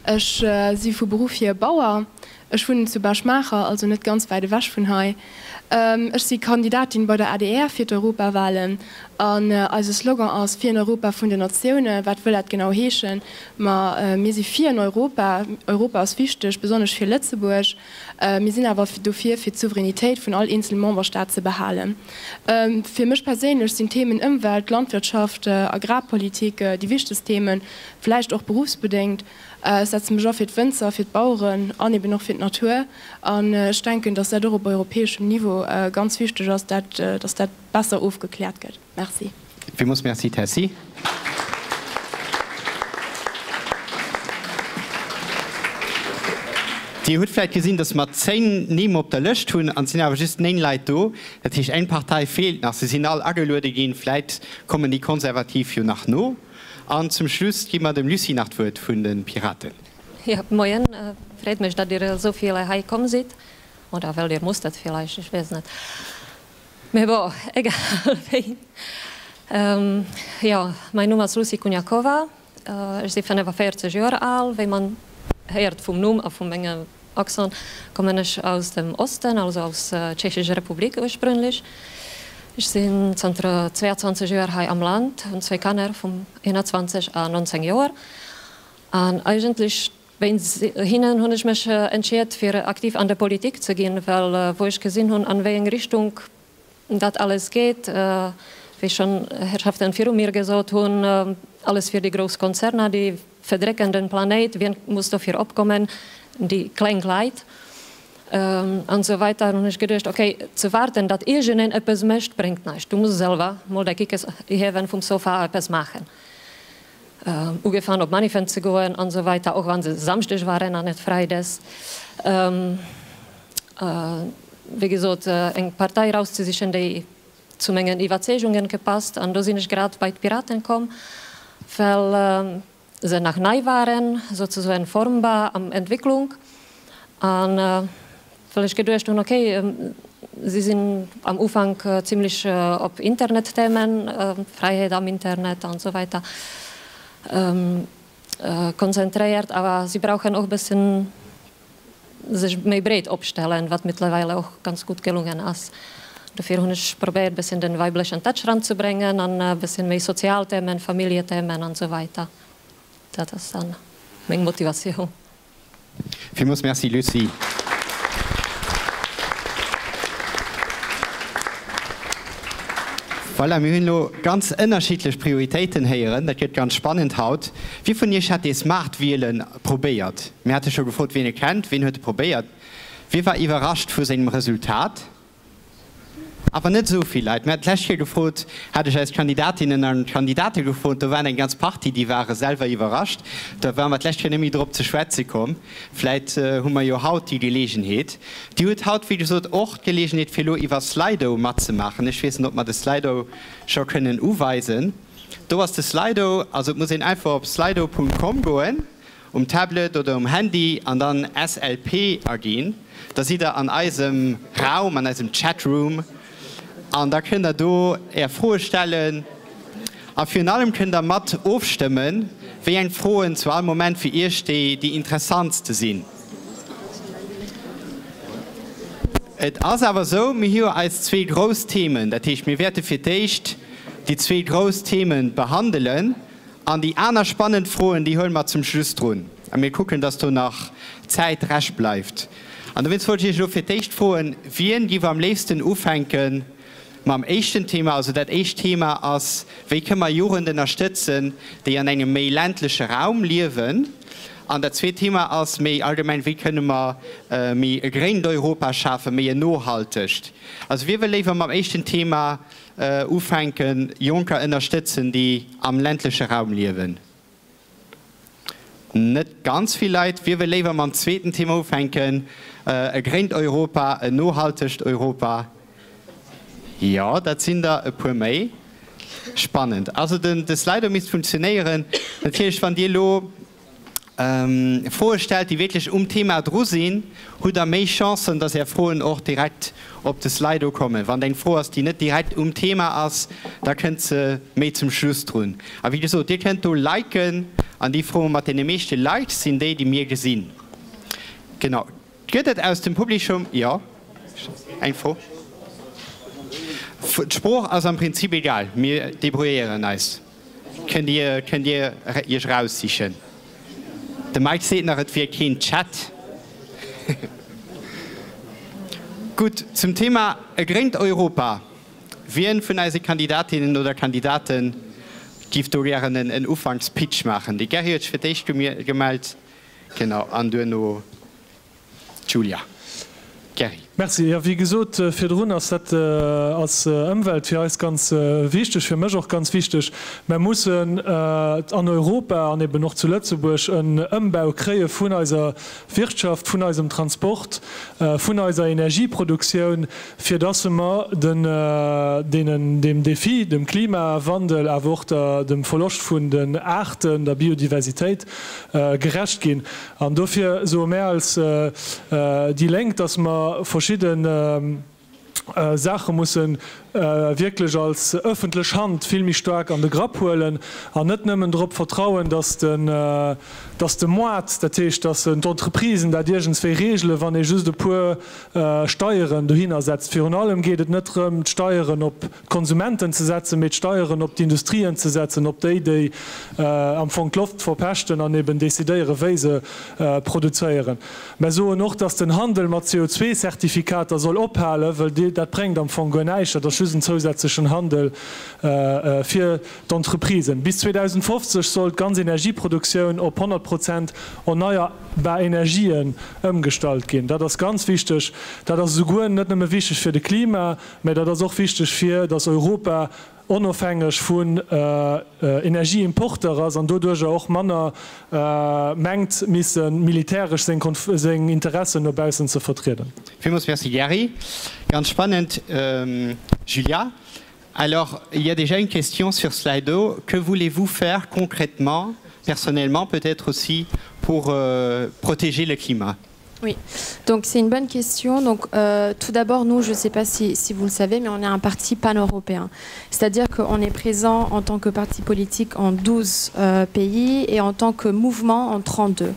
Ech si vu Beruff hier Bauer. Ech wunnen zu Bech-Maacher, also net ganz wäit ewech vun hei. Ech si Kandidatin bei der adr fir d'Europawalen an eise Slogan ass Fir en Europa vun den Natiounen. Wat wëll dat genau heeschen? Ma mir si fir en Europa. Europa ass wichteg, besonnesch fir Lëtzebuerg. Mir sinn awer dofir, fir d'Souveränitéit vun all eenzelem Memberstaat ze behalen. Fir mech perséinlech sinn d'Themen Ëmwelt, Landwirtschaft, Agrarpolitik déi wichtegst Themen, vläicht och beruffsbedéngt. Ech setze mech a fir d'Wënzer, fir d'Baueren an eben och fir d'Natur. An ech denken, dass dat och op europäeschem Niveau ganz wichteg ass, dat, dass dat besser ofgekläert gëtt. Merci. Villmools Merci, Tessy. Dir hutt vläicht gesinn, dass mer 10 Nimm op der Lëscht hunn an et sinn awer just 9 Leit do. Dat heescht, eng Partei feelt nach. Se sinn all ageluede ginn. Vläicht kommen déi Konservativ jo nach no. An zum Schluss gi mer dem Lucie nach d'Wuert vun de Piraten. Jo, moien. Freet mech, datt Dir esou vill hei komm sidd. Oder well Dir musstet villäicht, ech weess net. Mee bon, egal wéi. Jo, mäin Numm ass Lucie Kuniakova. Ech si 45 Joer al. Wéi man héiert vum Numm a vu mengem Accent, kommen ech aus dem Osten, also aus Tschechescher Republik ursprünglech. Ech sinn zanter 22 Joer hei am Land, hunn zwéi Kanner vum 21 a 19 Joer. An eigentlech wéinst hinnen hunn ech mech entschiet fir aktiv an der Politik ze ginn, well wou ech gesinn hunn an wéi eng Richtung dat alles geet, wéi schonn Herrschaften viru mir gesot hunn, alles fir déi grouss Konzerner, déi verdrecken den Planéit, wien muss dofir opkommen, déi kleng Leit an esou weiter. Hunn ech geduecht, ok, ze waarden, datt iergendeen eppes mécht, bréngt näischt, du muss selwer mol däi Kickes hiewen vum Sofa a eppes maachen. Ugefaang op Maniffen ze goen an esou weiter, och wann se Samschdeg waren an net Freides. Wéi gesot, eng Partei erauszesichen, déi zu mengen Iwwerzeegungen gepasst. An do sinn ech grad bei d'Piraten komm, well se nach nei waren, souzesoen formbar, am Entwicklung. An well ech geduecht hunn, okay, si sinn am Ufank zimlech op Internetthemen, Fräiheet am Internet an esou weiter, konzentréiert, awer si brauchen och e bëssen sech méi breet opstellen, wat mittlerweile och ganz gutt gelungen ass. Dofir hunn ech probéiert bësschen den weiblechen Touch ranzebréngen an e bësschen méi sozial Themen, Familljethemen an esou weiter. Dat ass dann meng Motivatioun. Villmools Merci Lucie. Voilà, mir hunn elo ganz ënnerschiddlech Prioritéiten héieren. Dat gëtt ganz spannend haut. Wie vun Iech hat dee Smart Wielen probéiert? Mir hate scho gefrot, wien e kennt. Wien huet e probéiert? Wie war iwwerrascht vu sengem Resultat? Awer net esou vill Leit. Mir haten d'lescht Kéier gefrot, hat ech eis Kandidatinnen an Kandidate gefrot, do waren eng ganz Partie, déi ware selwer iwwerrascht. Da ware mer d'lescht Kéier net méi drop ze schwätze komm. Vläit hu mer jo haut déi Geleegenheet. Dir hutt haut, wéi gesot, och d'Geleegenheet, fir elo iwwer Slido matzemaachen. Ech weess net, ob mer de Slido scho kënnen uweisen. Do ass de Slido, also et muss een einfach op slido.com goen, um Tablet oder um Handy an dann SLP aginn. Da sidd der an eisem Raum, an eisem Chatroom an da kënnt der do är Froe stellen a virun allem kënnt der mat ofstëmmen, wéi eng Froen zu all Moment fir iech déi déi interessantste sinn. Et ass awer esou, mir hu jo eis zwee grouss Themen, dat heescht mir wäerte fir d'éischt déi zwee grouss Themen behandelen an déi aner spannend Froen, déi huele mer zum Schluss drun a mir kucken, dass do nach Zäit rescht bleift. An dowéinst wollt ech Iech elo fir d'éischt froen, Wien giff am léifsten ufänke mam éischten Thema? Also dat éischt Thema ass, Wéi kënne mer Jugend ënnerstëtzen, déi an engem méi ländleche Raum liewen? An dat zweet Thema ass méi allgemeng, Wéi kënne mer méi e gréngt Europa schafen, méi en nohaltegt? Also wie wëll léiwer mam éischten Thema ufänken, Jonker ënnerstëtzen, déi am ländleche Raum liewen? Net ganz vill Leit. Wie wëll léiwer mam zweeten Thema ufänken, e gréngt Europa, en nohaltegt Europa? Jo, dat sinn der e puer méi. Spannend. Also den de Slido misst funktionéieren. Natierlech, wann Dir elo Froe stellt, déi wierklech um Thema dru sinn, hutt Der méi Chancen, dass Är Froen och direkt op de Slido kommen. Wann et eng Fro ass, déi net direkt um Thema ass, da kënnt se méi zum Schluss drun. A wéi gesot, Dir kënnt do liken an déi Froe mat deene meeschte Likes sinn déi, déi mir gesinn. Genau. Gëtt et aus dem Publikum, jo, eng Fro? D'Sprooch ass am Prinzip egal, mir debrouilléieren eis. Kënnt Dir, kënnt Dir Iech eraussichen. De Mike seet nach, et wier keen Chat. Gutt, zum Thema e gréngt Europa, Wien vun eise Kandidatinnen oder Kandidaten giff do gären en Ufankspitch maachen? De Gerry huet sech fir d'éischt gemellt, genau, an duerno d'Julia. Gerry. Merci. Jo, wéi gesot virdrun ass dat, ass Ëmwelt fir eis ganz wichteg, fir mech och ganz wichteg. Mer mussen an Europa an eben och zu Lëtzebuerg en Ëmbau kréie vun eiser Wirtschaft, vun eisem Transport, vun eiser Energieproduktioun, fir dass mer den, deenen, deem Défi, dem Klimawandel, awer och der, dem Verloscht vun den Aarten, der Biodiversitéit gerecht ginn. An dofir soe mär als déi Lénk, dass mer verschidde Saache musse wierklech als öffentlech Hand vill méi staark an de Grapp huelen an net nëmmen drop vertrauen, dass den, dass de Moart, dat heescht, dass d'Entreprisen dat iergendswéi regelen, wann ee just e puer Steieren dohinner setzt. Virun allem geet et net drëm, d'Steieren op d'Konsumenten ze setzen, mee d'Steieren op d'Industrien ze setzen, op déi, déi am Fong d'Loft verpeschten an eben decidéieren, wéi se produzéieren. Mer soen och, dass den Handel mat CO2-Zertifikater soll ophalen, wëll dat bréngt am Fong guer näischt, dat ass just en zousätzlechen Handel fir d'Entreprisen. Bis 2050 soll d'ganz Energieproduktioun op 100 Prozent erneierbar Energien ëmgestallt ginn. Dat ass ganz wichteg. Dat ass esouguer net nëmme wichteg fir de Klima, mä dat ass och wichteg fir datt Europa onofhängeg vun Energieimporter ass an doduerjer och manner mengt misse militäresch seng Interessen no baussen ze vertrieden. Villmools Merci Gerry. Ganz spannend Julia. Alors il y a déjà une question sur Slido, que voulez-vous faire concrètement, personnellement peut-être aussi pour protéger le climat? Oui, donc c'est une bonne question. Donc euh, tout d'abord, nous, je ne sais pas si, si vous le savez, mais on est un parti pan-européen. C'est-à-dire qu'on est présent en tant que parti politique en 12 euh, pays et en tant que mouvement en 32.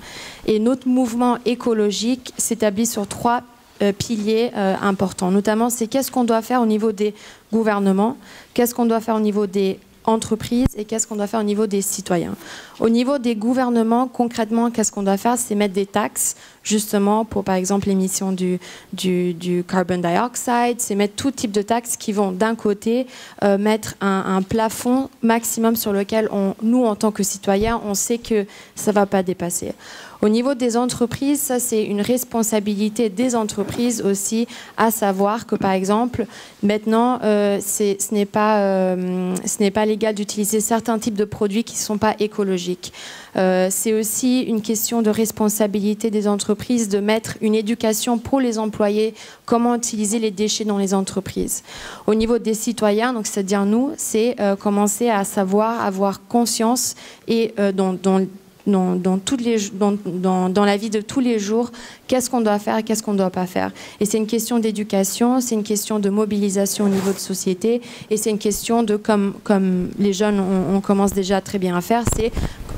Et notre mouvement écologique s'établit sur trois euh, piliers euh, importants. Notamment, c'est qu'est-ce qu'on doit faire au niveau des gouvernements, qu'est-ce qu'on doit faire au niveau des entreprises et qu'est-ce qu'on doit faire au niveau des citoyens. Au niveau des gouvernements, concrètement, qu'est-ce qu'on doit faire C'est mettre des taxes, justement, pour par exemple l'émission du, du, du carbon dioxide, c'est mettre tout type de taxes qui vont d'un côté euh, mettre un, un plafond maximum sur lequel on, nous, en tant que citoyens, on sait que ça ne va pas dépasser. Au niveau des entreprises, ça c'est une responsabilité des entreprises aussi à savoir que par exemple maintenant euh, ce n'est pas, euh, pas légal d'utiliser certains types de produits qui ne sont pas écologiques. Euh, c'est aussi une question de responsabilité des entreprises de mettre une éducation pour les employés comment utiliser les déchets dans les entreprises. Au niveau des citoyens, donc c'est à dire nous, c'est euh, commencer à savoir avoir conscience et euh, dans, dans dans, dans, toutes les, dans, dans, dans la vie de tous les jours, qu'est-ce qu'on doit faire et qu'est-ce qu'on ne doit pas faire. Et c'est une question d'éducation, c'est une question de mobilisation au niveau de société et c'est une question de, comme, comme les jeunes on, on commence déjà très bien à faire, c'est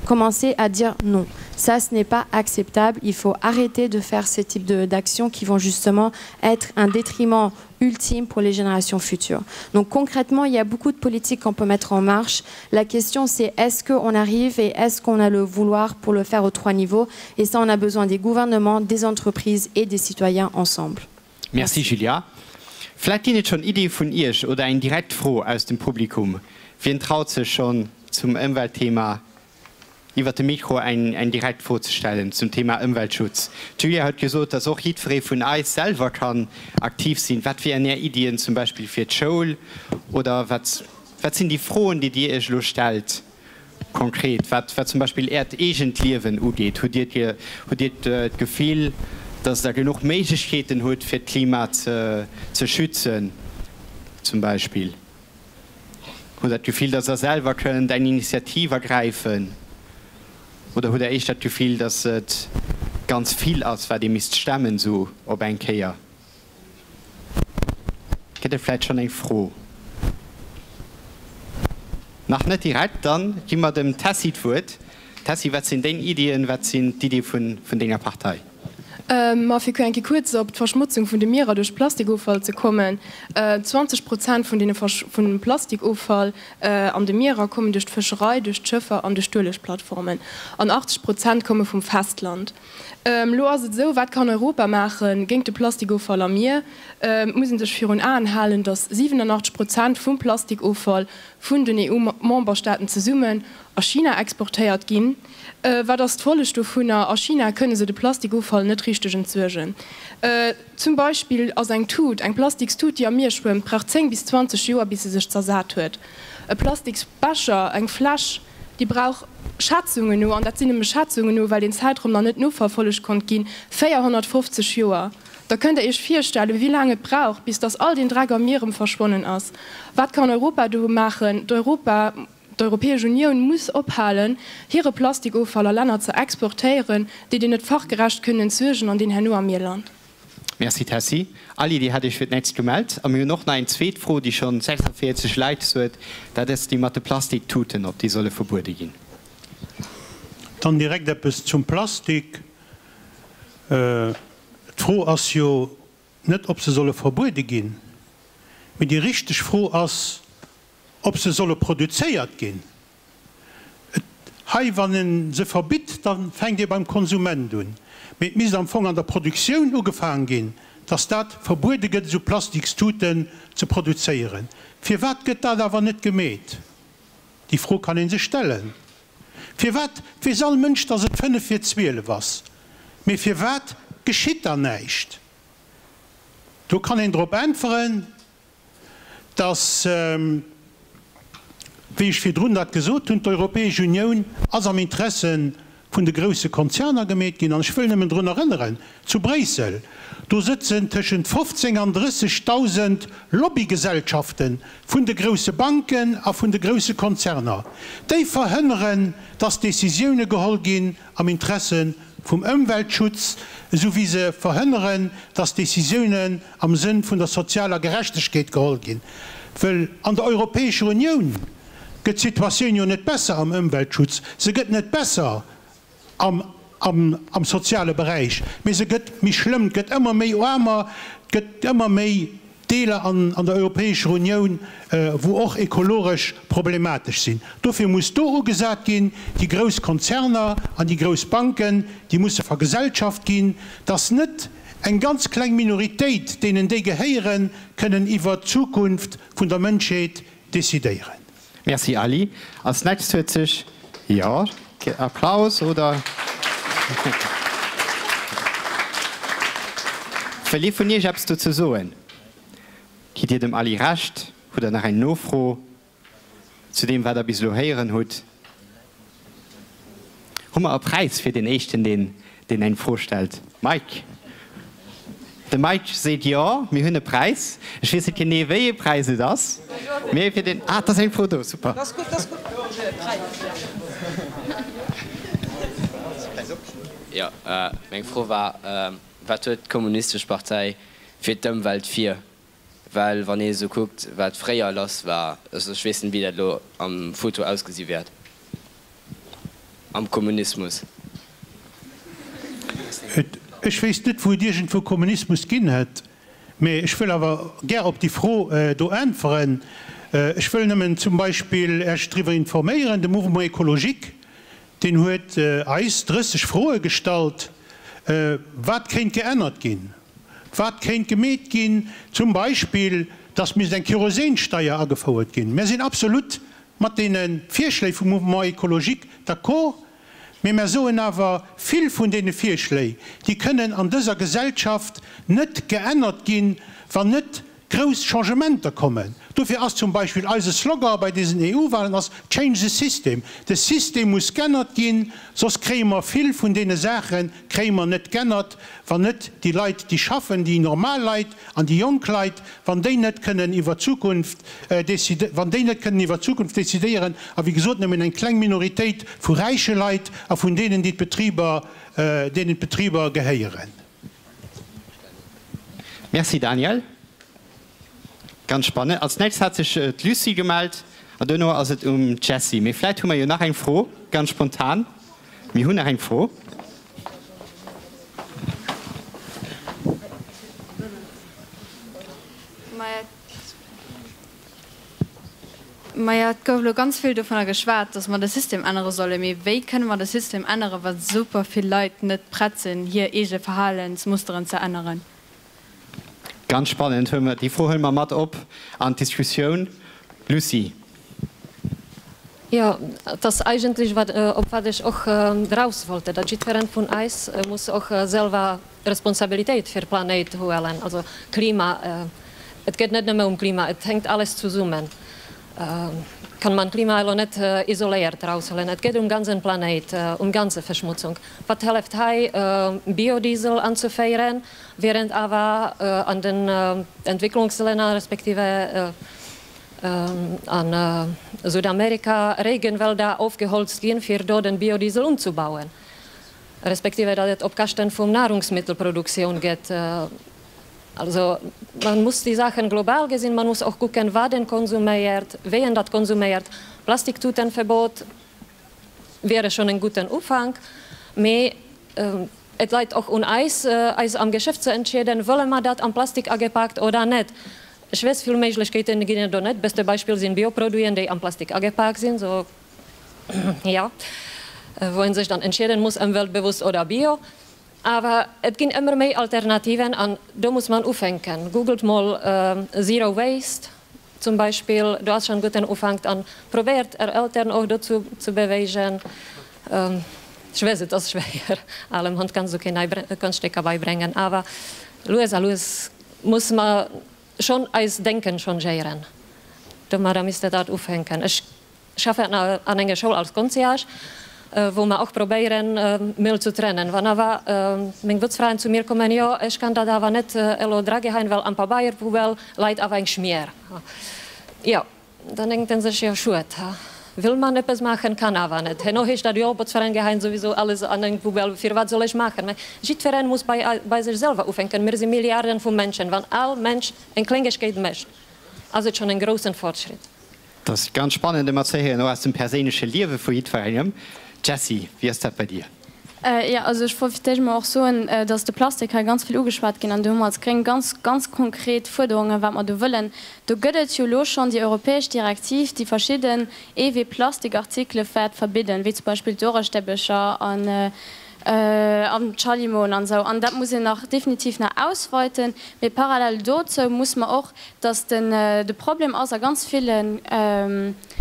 commencer à dire non. Ça, ce n'est pas acceptable. Il faut arrêter de faire ce type d'actions qui vont justement être un détriment ultime pour les générations futures. Donc concrètement, il y a beaucoup de politiques qu'on peut mettre en marche. La question, c'est est-ce qu'on arrive et est-ce qu'on a le vouloir pour le faire aux trois niveaux Et ça, on a besoin des gouvernements, des entreprises et des citoyens ensemble. Merci, Julia. Vläicht ginn et schonn Iddie vun Iech oder eng direkt Fro aus dem Publikum. Wien traut sech schonn zum Ëmweltthema iwwert de Mikro eng eng direkt Fro ze stellen zum Thema Ëmweltschutz. D'Julia huet gesot, dass och jiddweree vun eis selwer kann aktiv sinn. Wat wieren Är Iddien zum Beispill fir d'Schoul oder wat wat sinn déi Froen, déi Dir Iech elo stellt konkret, wat wat zum Beispill Äert eegent Liewen ugeet? Hutt Dir hutt Dir d'Gefill, dass Der genuch Méiglechkeeten hutt fir d'Klima ze ze schützen zum Beispill? Hutt Der d'Gefill, dass Der selwer kënnt eng Initiativ ergräifen? Oder hutt Der éischter d'Gefill, dass et ganz vill ass, wat ee misst stemmen, sou op eng Kéier? Gëtt et vläicht schonn eng Fro? Nach net direkt? Dann gi mer dem Tessy d'Wuert. Tessy, wat sinn deng Iddien, wat sinn d'Iddie vun denger Partei? Ma fir eng Kéier kuerz op d'Verschmotzung vun de Mierer duerch Plastikoffall ze kommen, 20 Prozent vun deene vun dem Plastikoffall an de Mierer kommen duerch d'Fëscherei, duerch d'Schëffer an duerch d'Uelegplattformen an 80 Prozent komme vum Festland. Elo ass et esou, wat kann Europa maache géint de Plastikoffall am Mier? Et muss ee sech virun Aen halen, datt 87 Prozent vum Plastikoffall vun den EU-Memberstaaten zesummen a China exportéiert ginn. Wat ass d'Folleg dovunner? A China kënne se de Plastikoffall net richteg entsuergen. Zum Beispill ass eng Tut, eng Plastikstut, déi am Mier schwëmmt, brauch 10 bis 20 Joer, bis se sech zersat huet. E Plastiksbecher, eng Fläsch, déi brauch Schätzungen no, an dat sinn nëmme Schätzungen no, well deen Zäitraum nach net noverfollegt konnt ginn, 450 Joer. Da kënnt Der Iech virstellen, wéi laang et brauch, bis datt all deen Dreck am Mier erëm verschwonnen ass. Wat kann Europa do maachen? D'Europa. D'Europäesch Unioun muss ophalen, hire Plastikoffall a Länner ze exportéieren, déi deen net fachgerecht kënnen entsuergen an deen herno am Mier lant. Merci Tessy. Ali, Dir hat Iech fir d'nächst gemellt. A mir hunn och nach eng zweet Fro, déi schonn 46 Likes huet. Dat ass déi mat de Plastiktuten, ob déi solle verbuede ginn. Dann direkt eppes zum Plastik. D'Fro ass jo net, ob se solle verbuede ginn, mee déi richteg Fro ass, ob se solle produzéiert ginn. Et hei, wann ee se verbitt, da fänkt ee beim Konsument un. Mee et misst am Fong an der Produktioun ugefaang ginn, dass dat verbuede gëtt, esou Plastikstuten ze produzéieren. Firwat gëtt dat awer net gemeet? Déi Fro kann ee sech stellen. Firwat weess all Mënsch, dass et fënnef vir 12 ass, mee firwat geschitt dann näischt? Do kann een drop äntweren, dass, wéi ech virdrun dat gesot hunn, d'Europäesch Unioun ass am Interesse vun de grousse Konzerner gemeet ginn. An ech wëll nëmmen drun erënneren, zu Bréissel, do sëtzen tëschent 15 an 30.000 Lobbygesellschafte vun de grousse Banken a vun de grousse Konzerner, déi verhënneren, dass Décisioune geholl ginn am Interesse vum Ëmweltschutz, esou wéi se verhënneren, dass Décisiounen am Sënn vun der sozialer Gerechtegkeet geholl ginn. Wëll an der Europäescher Unioun gëtt d'Situatioun jo net besser am Ëmweltschutz, se gëtt net besser am am soziale Beräich, mee se gëtt méi schlëmm, et gëtt ëmmer méi Aarmer, et gëtt ëmmer méi Deeler an der Europäescher Unioun, wou och ekologesch problematesch sinn. Dofir muss do ugesat ginn, déi grouss Konzerner an déi grouss Banken, déi musse vergesellschaft ginn, dass net eng ganz kleng Minoritéit, deenen déi gehéieren, kënnen iwwert d'Zukunft vun der Mënschheet decidéieren. Merci Ali. Als nächst huet sech, jo, Applaus oder? Wëll ee vun Iech eppes dozou soen? Gitt Dir dem Aly Recht? Hutt Der nach eng Nofro zu deem, wat Der bis elo héieren hutt? Hu mer e Präis fir deen Éischten, deen, deen eng Fro stellt? Mike? De Mike seet jo, mir hunn e Präis. Ech weess net genee, wéi ee Präis et ass, mee fir deen. Ah, et ass eng Fro do, super. Jo, meng Fro war, Wat huet d'Kommunistesch Partei fir d'Ëmwelt vir? Well wann ee sou kuckt wat fréier lass war, also ech weess net wéi dat elo am Futur ausgesi wäert am Kommunismus. Ech wéisst net wou et iergendwou Kommunismus ginn hätt, mee ech wëll awer gär op déi Fro do äntweren. Ech wëll nëmmen zum Beispill Iech driwwer informéieren, de Mouvement écologique, deen huet eis 30 Froe gestallt, wat kéint geännert ginn. Wat kéint gemeet ginn? Zum Beispill, dass misst eng Kerosinsteier agefouert ginn. Mär sinn absolut mat deene Virschléi vum Mouvement écologique d'accord, mee mär soen awer, vill vun deene Virschléi, déi kënnen an dëser Gesellschaft net geännert ginn, wann net grouss Changementer kommen. Dofir ass zum Beispill eise Slogan bei desen EU-Wahlen ass Change the system. De System muss g'ännert ginn, soss kréie mer vill vun deene Saache kréie mer net g'ännert, wann net déi Leit, déi schaffen, déi normal Leit an déi jonk Leit, wann déi net kënnen iwwer d'Zukunft wann déi net kënnen iwwer d'Zukunft decidéieren a wéi gesot nëmmen eng kleng Minoritéit vu räiche Leit a vun deenen, déi d'Betriber, deenen d'Betriber gehéieren. Merci Daniel, ganz spannend. Als nächst hat sech d'Lucie gemellt an duerno ass et um Jessy. Mee vläit hu mer jo nach eng Fro, ganz spontan. Mir hunn nach eng Fro. Maja, et gouf elo ganz vill dovunner geschwat, datt mer de System ännere sollen. Mee wéi kënne mer de System änneren, wa super vill Leit net prett sinn, hir eege Verhalensmusteren ze änneren? Ganz spannend. Huele mer, déi Fro huele mer mat op an d'Diskussioun. Lucie. Jo, et ass eigentlech wat, op wat ech och eraus wollte, datt jiddwereen vun eis muss och selwer Responsabilitéit fir Planéit huelen, also Klima, et geet net nëmme um Klima, et hänkt alles zesummen, kann man Klima elo net isoléiert eraushuelen, et geet um ganzen Planéit, um ganze Verschmutzung. Wat hëlleft hei Biodiesel anzeféieren, während awer an den Entwicklungslänner respektive an Südamerika Regenwälder ofgeholzt ginn, fir do den Biodiesel unzebauen? respektive datt et op Käschten vum Nahrungsmittelproduktioun geet. Also man muss déi Saachen global gesinn, man muss och kucken, wat een konsuméiert, wéi een dat konsuméiert. Plastiktutenverbot wiere schonn en gudden Ufank, mee et leit och un eis, eis am Geschäft ze entscheeden, wëlle mer dat am Plastik agepaakt oder net. Ech weess, vill Méiglechkeeten ginn et do net. Beste Beispill sinn Bioproduiten, déi am Plastik agepaakt sinn. Jo, wou een sech dann entscheeden muss, ëmweltbewusst oder bio. Awer et ginn ëmmer méi Alternativen an do muss man ufänken. Googelt mol Zero Waste zum Beispill, do ass schon gudden Ufank. An probéiert är Eltern och dozou ze bewegen. Ech weess et ass schwéier, alem Hond kanns du keen nei Konschtstécker beibrengen, awer lues a lues muss mer schon eis Denken changéieren. Domadder misst der dat ufänken. Ech Schaffen an enger Schoul als Concierge, wou mer och probéieren, Müll zu trennen. Wann awer meng Wutzfraen zu mir kommen, jo, ech kann dat awer net elo drageheien, well am Pabeierpoubelle leit awer eng Schmier. Jo, dann denkt en sech, jo, schued, wëll man eppes maachen, kann awer net. Herno heescht dat, jo, Botzfraen geheien souwisou alles an eng Poubelle, firwat soll ech maachen? Mä jiddwereen muss bei bei sech selwer ufänken. Mir si Milliarden vu Menschen. Wann all Mensch eng Klengegkeet mécht, ass et schonn en groussen Fortschritt. Dat ass ganz spannend ëmmer ze héieren, och aus dem perséinleche Liewe vu jiddwerengem. Jessy, wéi ass dat bei dir? Jo, also ech wollt fir d'éischt emol och soen, dass de Plastik hei ganz vill ugeschwat ginn an do hu mer als Gréng ganz, ganz konkret Fuerderungen, wat mer do wëllen. Do gëtt et jo elo schonn déi europäesch Direktiv, déi verschidden Eewee-Plastikartikele wäert verbidden, wéi zum Beispill d'Orestäbbecher an an d'Schallimoen an esou. An dat muss een nach definitiv nach ausweiten. Mee parallel dozou muss mer och dass den de Problem ass a ganz ville.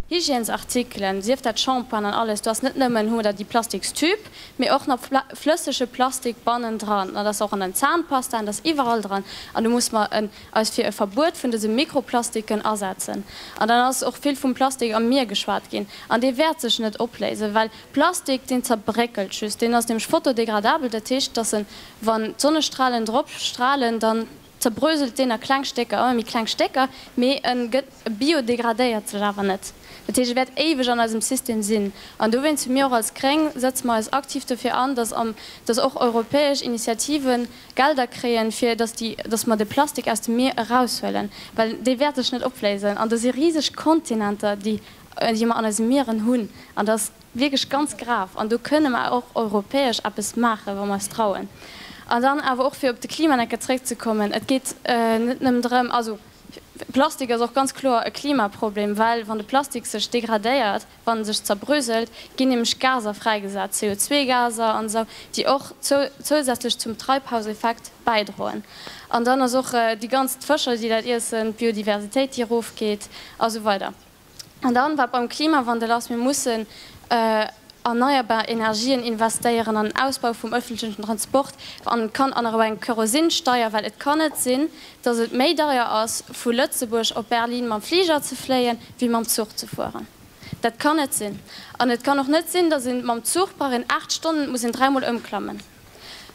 Hygiènesartikelen, sief dat Shampoing an alles, do ass net nëmmen, hu mer da déi Plastikstüb, mee och nach flëssege Plastik bannendran. An dat ass och an den Zahnpastaen, dat ass iwwerall dran. An do muss mer en, eis fir e Verbuet vun dëse Mikroplastiken asetzen. An dann ass och vill vum Plastik am Mier geschwat ginn. An dee wäert sech net opléisen, well Plastik, deen zerbréckelt just. Deen ass nämlech photodegradabel, dat heescht, dass en, wann d'Sonnestralen drop stralen, dann zerbröselt deen a kleng Stécker, ëmmer méi kleng Stécker, mee e gëtt, e biodegradéiert sech awer net. Dat heescht, e wäert éiweg an eisem System sinn. An dowéinst hu mir och als Gréng, setze mer eis aktiv dofir an, dass am, dass och europäesch Initiative Gelder kréien, fir dass déi, dass mer de Plastik aus dem Mier eraushuelen, well dee wäert sech net opléisen. An do si riseg Kontinenter, déi, déi mer an eise Mieren hunn. An dat ass. Wierklech ganz grav. An do kënne mer och europäesch eppes maachen, wa mer eis trauen. An dann awer och, fir op de Klimanecker zréckzekommen, Et geet net nëmmen drëm, also Plastik ass och ganz kloer e Klimaproblem, well wann de Plastik sech degradéiert, wann e sech zerbröselt, ginn nämlech Gaser fräigesat, CO2-Gaser an esou, déi och zousätzlech zum Treibhauseffekt bäidroen. An dann ass och déi ganz, d'Fëscher, déi dat iessen, d'Biodiversitéit, déi erofgeet a sou weider. An dann, wat beim Klimawandel ass, Mir mussen erneierbar Energien investéieren, an den Ausbau vum öffentlichen Transport, an et kann an och eng Kerosinsteier, well et kann net sinn, dass et méi deier ass, vu Lëtzebuerg op Berlin mam Fliger ze fléien, wéi mam Zuch ze fueren. Dat kann net sinn. An et kann och net sinn, dass een mam Zuch brauch een 8 Stonnen, et muss een dräimol ëmklammen.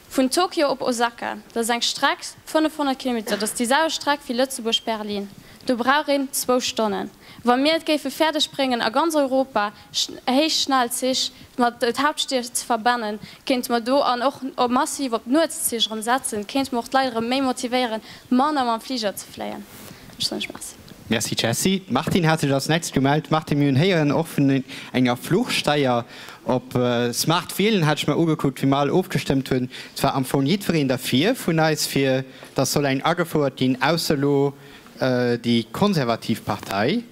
Vun Tokio op Osaka, dat ass eng Streck 500 Kilometer, dat ass déi selwecht Streck wéi Lëtzebuerg-Berlin, do brauch een zwou Stonnen. Wa mir et géife fäerdeg bréngen a ganz Europa héich schnell Zich mat d'Haaptstied ze verbannen, kéinte mer do an och massiv op d'Nuetszich erëm setzen, kéinte mer och d'Leit erëm méi motivéieren, manner mam Fliger ze fléien. Ech soen lech Merci. Merci Jessy. D'Martine hat sech als nächst gemellt. Martine, mir hunn héieren och vun enger Fluchsteier. Op Smart Wielen hat ech mer ugekuckt, wéi mer all ofgestëmmt hunn. Et war am Fong jiddwereen derfir vun eis, fir dass soll eng agefouert ginn, ausser elo déi konservativ Partei,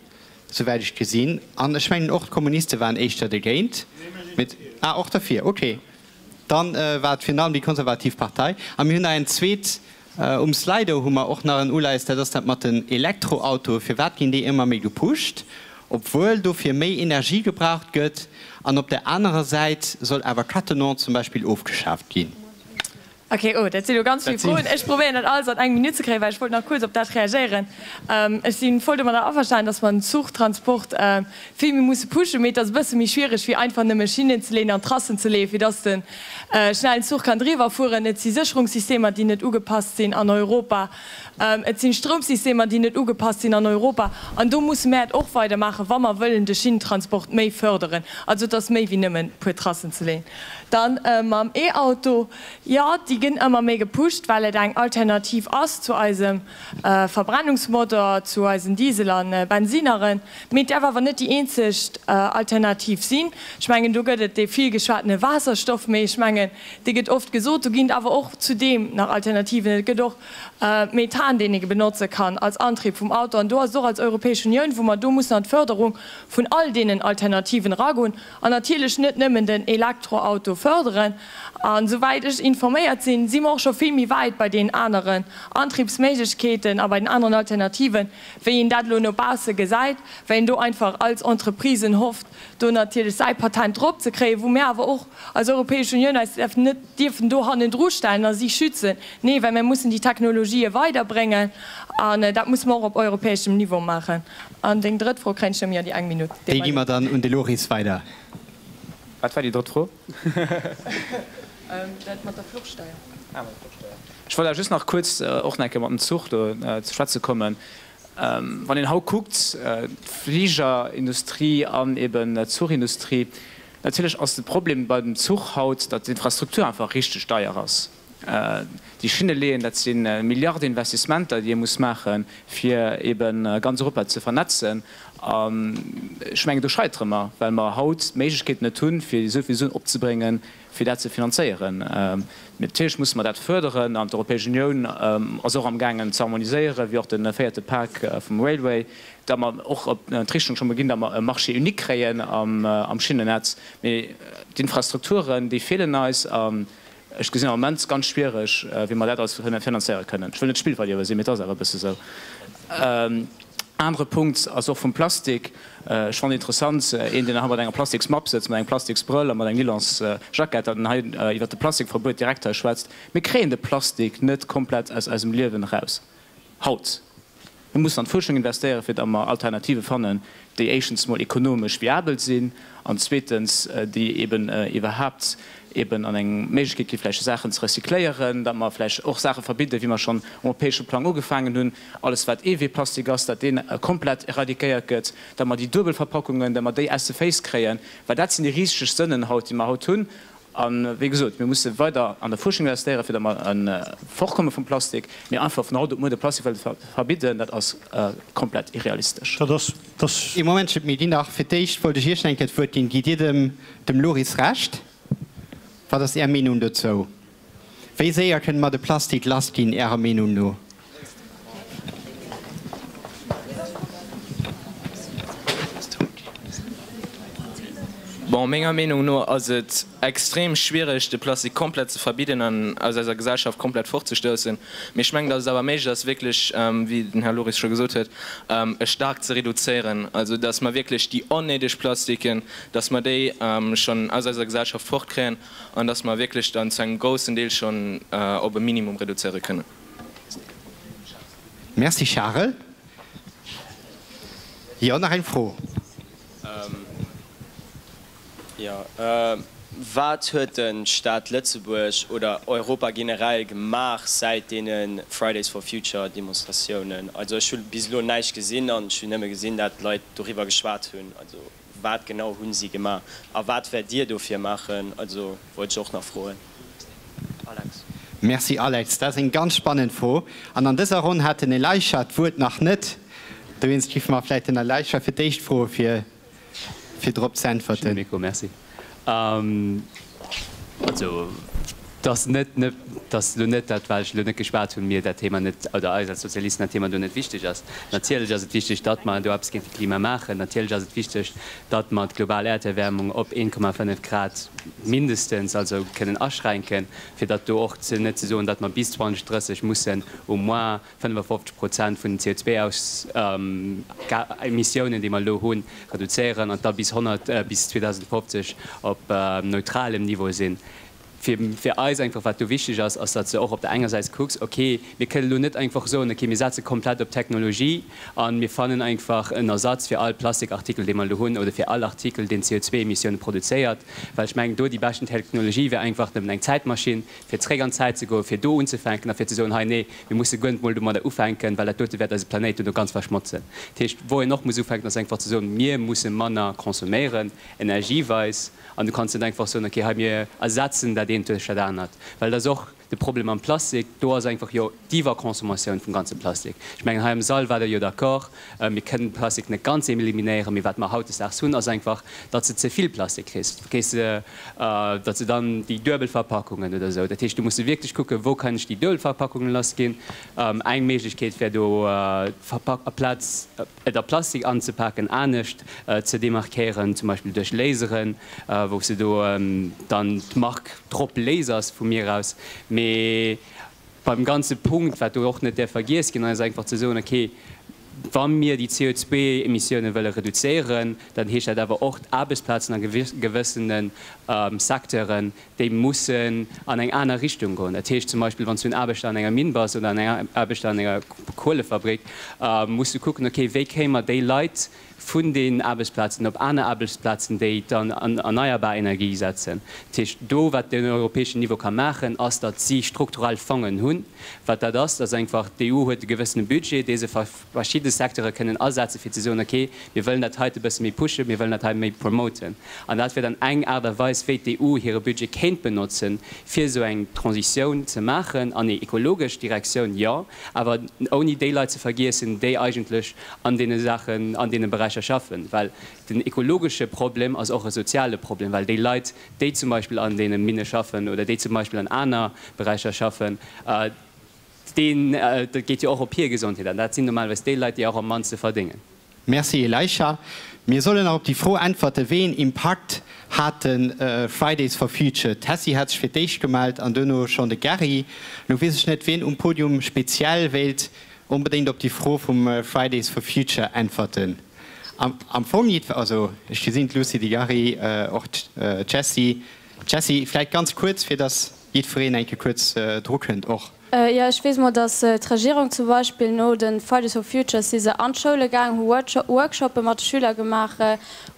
souwäit ech gesinn. An ech mengen och d'Kommuniste waren éischter dergéint. Ah, och derfir, okay. Dann war et virun allem déi konservativ Partei. A mir hunn nach eng zweet Um Slido hu mer och nach en Uleies, dat ass dat mat den Elektroautoe. Firwat ginn déi ëmmer méi gepusht, obwuel dofir méi Energie gebraucht gëtt? An op der anerer Säit soll awer Cattenom zum Beispill ofgeschaaft ginn. Ok, oh, dat si lo ganz vill Froen. Ech probéieren dat alles an eng Minutt ze kréien, well ech wollt nach kuerz op dat reagéieren. Ech si voll domadder averstanen, dass mer den Zuchtransport vill méi musse pushen, mee et ass e bësse méi schwiereg wéi einfach nëmme Schinnen ze leeën an Trassen ze leeën, fir dass de schnellen Zuch kann driwwer fueren. Et si Sécherungssystemer, déi net ugepasst sinn an Europa. Et sinn Stroumsystemer, déi net ugepasst sinn an Europa. An do musse mär et och weidermaachen, wa mer wëllen de Schinnentransport méi förderen. Also et ass méi wéi nëmmen e puer Trassen ze leeën. Dann mam E-Auto, jo, déi ginn ëmmer méi gepusht, well et eng Alternativ ass zu eisem Verbrennungsmotor, zu eisen Diesel a Bensineren. Mee et däerf awer net déi eenzeg Alternativ sinn. Ech mengen, do gëtt et dee vill geschwatene Waasserstoff, mee ech mengen, dee gëtt oft gesot. Do ginn et awer och zudeem nach Alternativen. Et gëtt och Methan, deen ee benotze kann als Antrieb vum Auto. An do ass et och als Europäesch Unioun, wou mer do mussen an d'Förderung vun all deenen Alternativen eragoen an natierlech net nëmmen den Elektroauto förderen. An esouwäit ech informéiert sinn, si mer och scho vill méi wäit bei deenen aneren Antriebsméiglechkeeten a bei den aneren Alternativen, wéi een dat elo no bausse gesäit, well een do einfach als Entreprisen hofft, do natierlech säi Patent drop ze kréien, wou mir awer och als Europäesch Unioun eis net dierfen do hannendru stellen a si schützen. Nee, well mir mussen déi Technologië weiderbréngen an dat musse mer och op europäeschem Niveau maachen. An deng drëtt Fro kréien ech nëmme jo déi eng Minutt. Déi gi mer dann un de Loris weider. Wat war déi drëtt Fro? Dat mat der Fluchsteier. Ah, mat der Fluchsteier. Ech wollt awer just nach kuerz och nach eng Kéier mat dem Zuch do ze schwätze kommen. Wann een haut kuckt, d'Fligerindustrie an eben d'Zuchindustrie, natierlech ass de Problem bei dem Zuch haut, datt d'Infrastruktur einfach richteg deier ass. Déi Schinne leeën, dat si Milliardeinvestissementer, déi ee muss maachen, fir ebe ganz Europa ze vernetzen. An ech mengen, do scheitere mer, well mer haut d'Méiglechkeet net hunn, fir esou vill Suen opzebréngen, fir dat ze finanzéieren. Natierlech musse mer dat fërderen an d'Europäesch Unioun ass och amgaangen ze harmoniséieren, wéi och de véierte Pak vum Railway, datt mer och an d'Richtung scho mol ginn, datt mer e Marché unique kréien am Schinnennetz. Mee d'Infrastrukturen, déi feelen eis. Ech gesinn am Moment ganz schwiereg, wéi mer dat alles finanzéiere kënnen. Ech wëll net Spillverlierer sinn, mee et ass awer e bësse sou. Anere Punkt ass och vum Plastik. Ech fannen interessant, een deen hei mat enger Plastiksmapp sëtzt, mat engem Plastiksbrëll a mat engem Nylonsjackett, datt en hei iwwert de Plastikverbuet direkt hei schwätzt. Mir kréien de Plastik net komplett aus eisem Liewen eraus haut. Mir mussen an d'Fuerschung investéieren, fir datt mer Alternative fannen, déi éischtens mol ekonomesch viabel sinn an zweetens déi eben iwwerhaapt eben an eng Méiglechkeet gi vläicht Saachen ze recycléieren, datt mer vläicht och Saache verbidden, wéi mer schonn um europäesche Plang ugefaangen hunn, alles wat Eeweeplastik ass, datt dee komplett eradiquéiert gëtt, datt mer déi Duebelverpackungen, datt mer déi aus de Féiss kréien, well dat sinn déi riseg Sënnen haut, déi mer haut hunn. A wéi gesot, mir musse weider an der Fuerschung investéieren, fir datt mer fortkomme vum Plastik. Mee einfach vun haut op muer de Plastik wëlle verbidden, dat ass komplett irrealistesch. Dat ass, dat ass. Ee Momentchen, Mme Dinach. Fir d'éischt wollt ech Iech nach eng Kéier d'Wuert ginn. Gitt Dir dem, dem Loris Recht? Wat ass Är Meenung dozou? Wéi séier kënne mer de Plastik lass ginn, Ärer Meenung no? Bon, menger Meenung no ass et extrem schwiereg, de Plastik komplett ze verbidden an aus eiser Gesellschaft komplett fortzestoussen. Mee ech mengen, datt et awer méiglech ass, wierklech, wéi den Här Loris scho gesot huet, e staark ze reduzéieren. Also datt mer wierklech déi onnéideg Plastiken, datt mer déi schonn aus eiser Gesellschaft fortkréien an datt mer wierklech dann zu engem groussen Deel schonn op e Minimum reduzéiere kënnen. Merci Charel. Jo, nach eng Fro. Jo, wat huet de Staat Lëtzebuerg oder Europa generell gemaach säit deene Fridays for Future Demonstratiounen? Also ech hu bis elo näischt gesinn an ech hunn nëmme gesinn, dat Leit doriwwer geschwat hunn. Also wat genau hu si gemaach a wat wäert Dir dofir maachen? Also wollt ech och nach froen. Alex. Merci Alex, dat ass eng ganz spannend Fro. An an dëser Ronn hat den Elisha d'Wuert nach net. Dowéinst géife mer vläicht den Elisha fir d'éischt froe fir fir drop ze äntwerten. Mikro, merci. Also, et ass net, et ass elo net dat, well ech elo net geschwat hunn, mir dat Thema net, oder eis als Sozialisten dat Thema do net wichteg ass. Natierlech ass et wichteg, datt mer do eppes géint de Klima maachen. Natierlech ass et wichteg, datt mer d'global Äerderwärmung op 1,5 Grad mindestens also kënnen aschränken, fir datt do och net ze soen, datt mer bis 2030 mussen au moins 55 Prozent vun den CO2-Emissiounen, déi mer elo hunn, reduzéieren an da bis 100, bis 2050 op neutralem Niveau sinn. Fir, fir eis einfach, wat do wichteg ass, ass, datt s de och op der enger Säit kucks, okay, mir kënnen elo net einfach soen, okay, mir setze komplett op Technologie a mir fannen einfach en Ersatz fir all Plastikartikel, dee mer elo hunn, oder fir all Artikel, deen CO2-Emissiounen produzéiert, well ech mengen, do déi beschten Technologie wär einfach nëmmen eng Zäitmaschinn, fir zréck an d'Zäit ze goen, fir do unzefänken a fir ze soen, hei, nee, mir musse guer net mol domadder ufänken, well dat dote wäert eise Planéit duerno ganz verschmotzen. Dat heescht, wou een och muss ufänken, ass einfach ze soen, mir musse manner consomméieren, energieweis. An du kanns net einfach soen, okay, hei mir ersetzen dat eent duerch dat anert, well dat ass och de Problem am Plastik, do ass einfach jo d'Iwwerconsommatioun vum ganze Plastik. Ech mengen, hei am Sall waart Der jo d'accord, mir kënnen de Plastik net ganz eliminéieren, mee wat mer hautdesdaags hunn, ass einfach, datt s de ze vill Plastik kriss, kriss de, datt s de dann déi duebel Verpackungen oder esou. Dat heescht, do muss de wierklech kucken, wou kann ech déi duebel Verpackungen lassginn. Eng Méiglechkeet wär do, d'Verpak-, aplaz et a Plastik anzepaken, anescht ze demarkéieren, zum Beispill duerch Laseren, wou s de do dann d'Mark drop lasers vu mir aus. Mee beim ganze Punkt, wat do och net däerf vergiess ginn, ass einfach ze soen, okay, wa mir déi CO2-Emissioune wëlle reduzéieren, dann heescht dat awer och, d'Aarbechtsplazen a gewëssene Secteuren, déi mussen an eng aner Richtung goen. Dat heescht zum Beispill, wann s du en Aarbechter an enger Minn bass oder en Aarbechter an enger Kuelefabrik, muss du kucken, okay, wéi kréie mer déi Leit vun deenen Aarbechtsplazen op aner Aarbechtsplazen, déi dann an erneierbar Energie setzen. Dat heescht, do wat den europäeschen Niveau ka maachen, ass, datt si strukturell Fongen hunn. Wat dat ass, dat ass einfach, d'EU huet e gewëssene Budget, dee se verschidde Secteure kënnen asetzen, fir ze soen, okay, mir wëllen dat heite bësse méi pushen, mir wëllen dat hei méi promoten. An dat wär dann eng Aart a Weis, wéi d'EU hire Budget kéint benotzen, fir esou eng Transitioun ze maachen an eng ekologesch Direktioun, jo, awer ouni déi Leit ze vergiessen, déi eigentlech an deene Saachen, an deene Beräicher schaffen. Well den ekologesche Problem ass och e soziale Problem, well déi Leit, déi zum Beispill an deene Minne schaffen oder déi zum Beispill an aner Beräicher schaffen, Deen, dat geet jo och op hir Gesondheet an dat sinn normalerweis déi Leit, déi och am mannste verdéngen. Merci Elisha. Mir sollen nach op déi Fro äntwerten, wéi een Impakt hate Fridays for Future? D'Tessy hat sech fir d'éischt gemellt an duerno schonn de Gerry. Lo weess ech net, wien um Podium speziell wéilt. onbedéngt op déi Fro vum Fridays for Future äntwerten. Am Fong jiddwer, also ech gesinn d'Lucie, de Gary, och d'Jessie. Jessie, vläicht ganz kuerz, fir datt jiddwereen eng Kéier kuerz drukënnt och. Jo, ech weess mol, datt d'Regierung zum Beispill no de Fridays for Futures si se an d'Schoule gaang, hu Workshoppe mat de Schüler gemaach,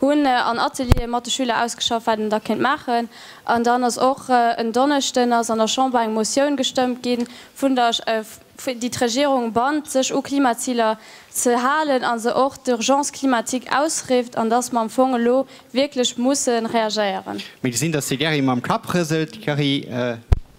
hunn an Ateliere mat de Schüler ausgeschafft, wat een da kéint maachen. An dann ass och en Donneschden ass an der Chamber eng Motioun gestëmmt gi vun der, déi d'Regierung bannt, sech u Klimaziler ze halen a se och d'Urgence climatique ausrifft an datt mer am Fong elo wierklech musse reagéieren. Mir gesinn, datt de Gary mam Kapp rëselt. Gary,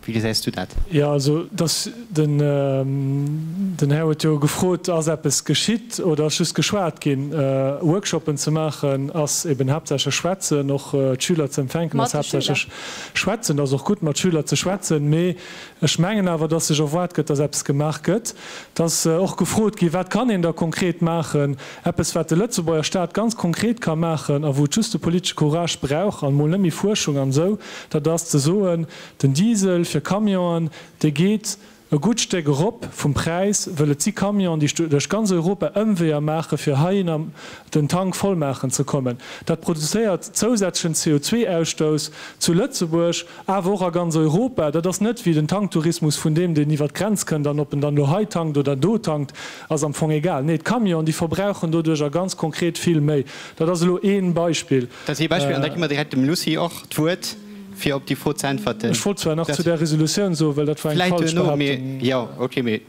wéi gesäis du dat? Jo, also dass den, den Här huet jo gefrot, ass eppes geschitt oder ass just geschwat ginn? Workshoppen ze maachen ass eben haaptsächlech schwätzen, och d'Schüler ze empfänken ass haaptsächlech schwätzen. Et ass och gutt mat Schüler ze schwätzen, mee ech mengen awer, dass sech erwaart gëtt, dass eppes gemaach gëtt. Et ass och gefrot ginn, wat kann een da konkret maachen? Eppes wat de Lëtzebuerger Staat ganz konkret ka maachen a wou et just de politesche Courage brauch an emol net méi Fuerschung an esou, dat ass ze soen, Den Diesel fir Camionen, dee geet e gutt Stéck erop vum Präis, wëll et si Camionen, déi duerch ganz Europa Ëmweeër maache fir heihinner den Tank voll maachen ze kommen. Dat produzéiert zousätzlechen CO2-Ausstouss zu Lëtzebuerg, awer och a ganz Europa. Dat ass net wéi den Tanktourismus vun deem, deen iwwer d'Grenz kënnt an ob en dann elo hei tankt oder do tankt, ass am Fong egal. Nee, d'Camionen, déi verbrauchen doduercher ganz konkret vill méi. Dat ass elo ee Beispill. Dat ass ee Beispill an da gi mer direkt dem Lucie och d'Wuert, fir op déi Fro ze äntwerten. Ech wollt zwar nach zu där Resolutioun soen, well dat war eng falsch Behaaptung. Vläicht duerno, mee jo, okay, mee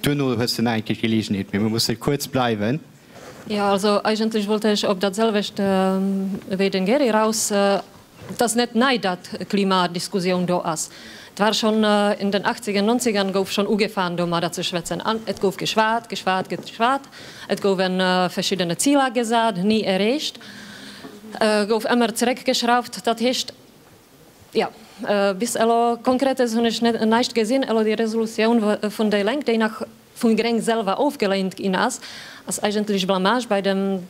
duerno hues de nach eng Kéier d'Geleegenheet, mee mir musse kuerz bleiwen. Jo, also eigentlech wollt ech op dat selwecht wéi den Gerry eraus. Et ass net nei, datt Klimadiskussioun do ass. Et war schonn in den achtziger, nonzigern gouf schonn ugefaangen domadder ze schwätzen an et gouf geschwat, geschwat, geschwat. Et goufen verschiddene Ziler gesat, ni erreecht, gouf ëmmer zeréckgeschrauft. Dat heescht, jo, bis elo Konkretes hunn ech näischt gesinn. Elo déi Resolutioun vun déi Lénk, déi nach vun Gréng selwer ofgeléint ginn ass, ass eigentlech Blamage bei dem,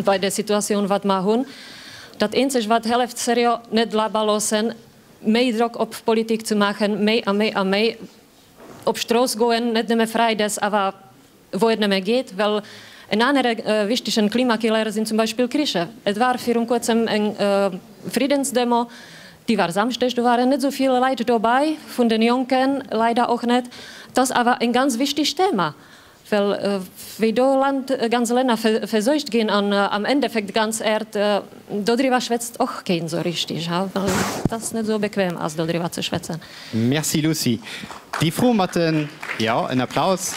bei der Situatioun wat mer hunn. Dat eenzeg wat hëlleft seriö, net labber loossen, méi Drock op d'Politik ze maachen, méi a méi a méi op Strooss goen, net nëmme Freides, awer wou et nëmme geet, well en anere wichtegen Klimakiller sinn zum Beispill Kricher. Et war virun kuerzem eng Friddensdemo, déi war Samschdeg, do waren net esou vill Leit dobäi, vun den Jonken leider och net. Et ass awer en ganz wichtegt Thema. Well wéi do Land, ganz Länner verseucht ginn an am Endeffekt d'ganz Äerd, dodriwwer schwätzt och keen esou richtig, well et net esou bequem ass dodriwwer ze schwätzen. Merci Lucie. Déi Fro mat den, jo, en Applaus,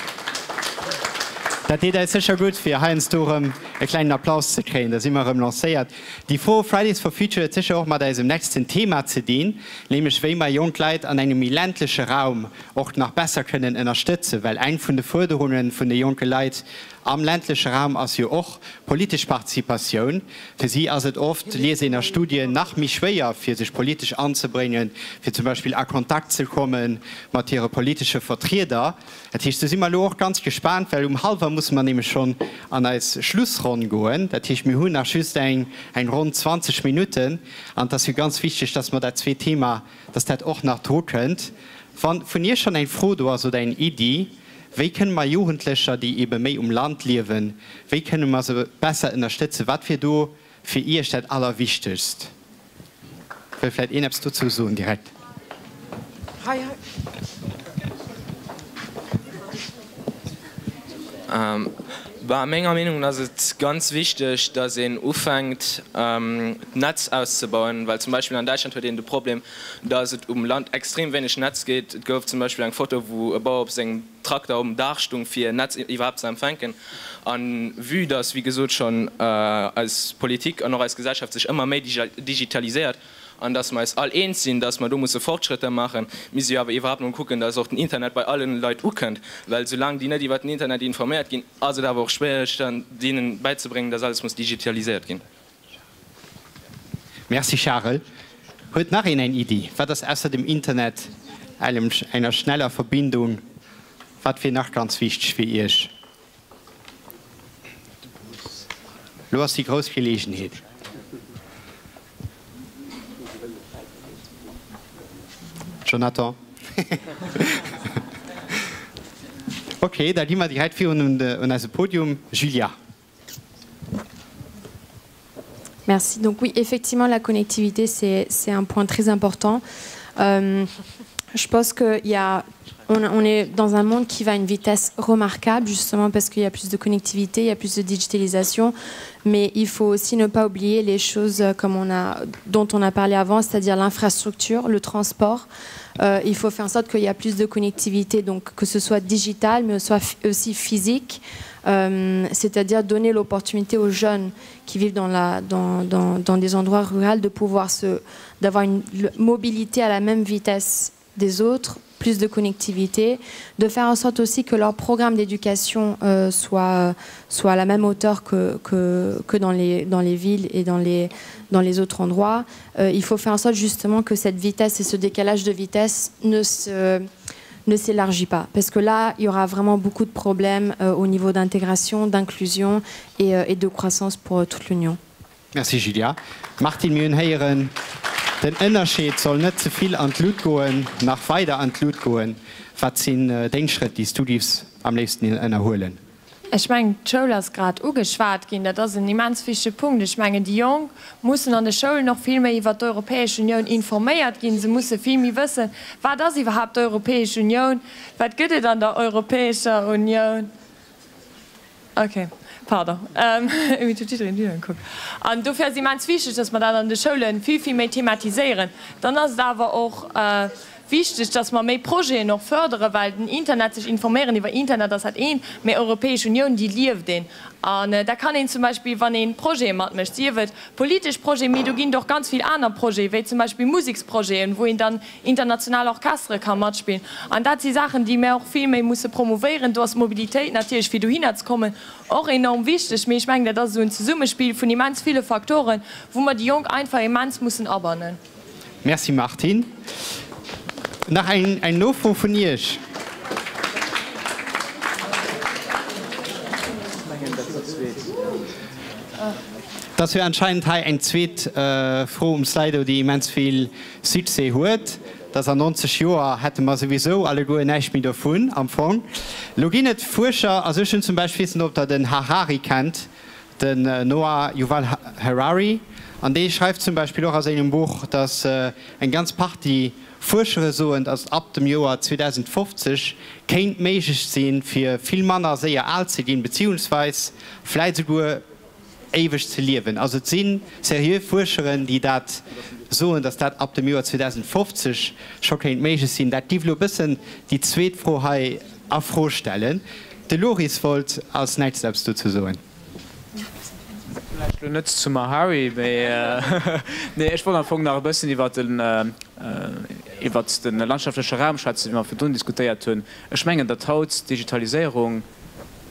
dat deet eis sécher gutt, fir heiansdo erëm e klengen Applaus ze kréien, da si mer erëm lancéiert. Déi Fro Fridays for Future huet sécher och mat eisem nächsten Thema ze dinn, nämlech wéi mer jonk Leit an engem méi ländleche Raum och nach besser kënnen ënnerstëtzen, well eng vun de Fuerderunge vun de jonke Leit am ländleche Raum ass jo och politesch Participatioun. Fir si ass et oft, liest een a Studien, nach méi schwéier, fir sech politesch anzebréngen, fir zum Beispill a Kontakt ze komme mat hire politesche Vertrieder. Dat heescht, do si mer elo och ganz gespaant, well um hallwer musse mer nämlech schonn an eis Schlussronn goen. Dat heescht, mir hunn nach just eng ronn 20 Minutten an et ass jo ganz wichteg, dass mer dat zweet Thema, dass dat och nach drukënnt. Wa vun Iech schonn eng Fro do ass oder eng Iddi, wéi kënne mer Jugendlecher, déi ebe méi um Land liewen, wéi kënne mer se besser ënnerstëtzen, wat wier do fir Iech dat Allerwichtegst? Wëll vläicht een eppes dozou soen direkt? Hei, hei. Bah, menger Meenung no ass et ganz wichteg, datt een ufänkt d'Netz auszebauen, well zum Beispill an Däitschland huet een de Problem, datt et um Land extrem wéineg Netz gétt. Et gouf zum Beispill eng Foto, wou e Bauer op sengem Trakter um Daach stung, fir Netz iwwerhaapt ze empfänken. A vue datt, wéi gesot, schonn eis Politik an och eis Gesellschaft sech ëmmer méi digitaliséiert an datt mer eis all eens sinn, datt mer do musse Fortschrëtter maachen, misst ee jo awer iwwerhaapt mol kucken, datt och den Internet bei allen Leit ukënnt, well soulaang déi net iwwert den Internet informéiert ginn, ass et awer och schwiereg, dann deenen bäizebréngen, datt alles muss digitaliséiert ginn. Merci Charel. Huet nach een eng Iddi, wat ass ausser dem Internet, engem, enger schneller Verbindung, wat wier nach ganz wichteg fir Iech? Lo ass déi grouss Geleegenheet. Jonathan. Ok, da gi mer direkt virun un eise Podium. Julia. Merci. Donc oui, effectivement, la connectivité, c'est un point très important. Euh, je pense qu'il y a on, on est dans un monde qui va à une vitesse remarquable justement parce qu'il y a plus de connectivité, il y a plus de digitalisation, mais il faut aussi ne pas oublier les choses comme on a, dont on a parlé avant, c'est-à-dire l'infrastructure, le transport. Euh, il faut faire en sorte qu'il y a plus de connectivité, donc que ce soit digital, mais soit aussi physique, euh, c'est-à-dire donner l'opportunité aux jeunes qui vivent dans, la, dans, dans, dans des endroits ruraux de pouvoir se d'avoir une mobilité à la même vitesse des autres, plus de connectivité, de faire en sorte aussi que leur programme d'éducation euh, soit, soit à la même hauteur que, que, que dans, les, dans les villes et dans les, dans les autres endroits. Euh, il faut faire en sorte justement que cette vitesse et ce décalage de vitesse ne se ne s'élargit pas parce que là il y aura vraiment beaucoup de problèmes euh, au niveau d'intégration d'inclusion et, euh, et de croissance pour euh, toute l'union Merci Julia. Martine, mir hunn héieren, den Ënnerscheed soll net ze vill an d'Lut goen, nach weider an d'Lut goen. Wat sinn deng Schrëtt, déi s du giffs am léifsten ënnerhuelen? Ech mengen, d'Schoul ass grad ugeschwat ginn. Dat ass en immens wichtege Punkt. Ech mengen, déi Jonk mussen an de Schoulen och vill méi iwwert d'Europäesch Unioun informéiert ginn. Se musse vill méi wëssen, Wat ass iwwerhaapt d'Europäesch Unioun? Wat gëtt et an der Europäescher Unioun? Ok, pardon. Ech huet jiddereen duerno gekuckt. An dofir ass et immens wichteg, dass mer dat an de Schoule vill, vill méi thematiséieren. Dann ass et awer och wichteg, dass mer méi Projeten och förderen, well den Internet, sech informéieren iwwer Internet ass dat eent, mä Europäesch Unioun, déi lieft een. An da kann een zum Beispill, wann ee Projete matmécht, sief et politesch Projeten, mee do ginn et och ganz vill aner Projeten, wéi zum Beispill Museksprojeten, wou een dann international Orchestere ka matspillen. An dat si Saachen, déi mär och vill méi musse promouvéieren. Do ass d'Mobilitéit natierlech, fir dohinner ze kommen, och enorm wichteg. Mee ech mengen, dat ass esou en Zesummespill vun immens ville Faktoren, wou mer déi Jonk einfach immens mussen abannen. Merci Martine. Nach eng Nofro vun Iech? Et ass jo anscheinend hei eng zweet Fro um Slido, déi immens vill Succès huet, dass an 90 Joer hätte mer souwisou alleguer näischt méi dovun am Fong. Lo ginn et Fuerscher, also ech hunn zum Beispill, weess net ob der den Harari kennt, den Noah Yuval Harari, an dee schreift zum Beispill och a sengem Buch, dass eng ganz Partie Fuerschere soen, dass ab dem Joer 2050 kéint méiglech sinn, fir vill manner séier al ze ginn, beziehungsweis vläit esouguer éiweg ze liewen. Also et si seriö Fuerscheren, déi dat soen, datt dat ab dem Joer 2050 scho kéint méiglech sinn. Dat géif elo e bëssen déi zweet Fro hei a Fro stellen. De Loris wollt als nächst eppes dozou soen. Vläicht elo net zum Harry, mee nee, ech wollt am Fong nach e bëssen iwwert den, iwwert de landschaftleche Raum schwätzen, wéi mer virdrun diskutéiert hunn. Ech mengen, datt haut d'Digitaliséierung,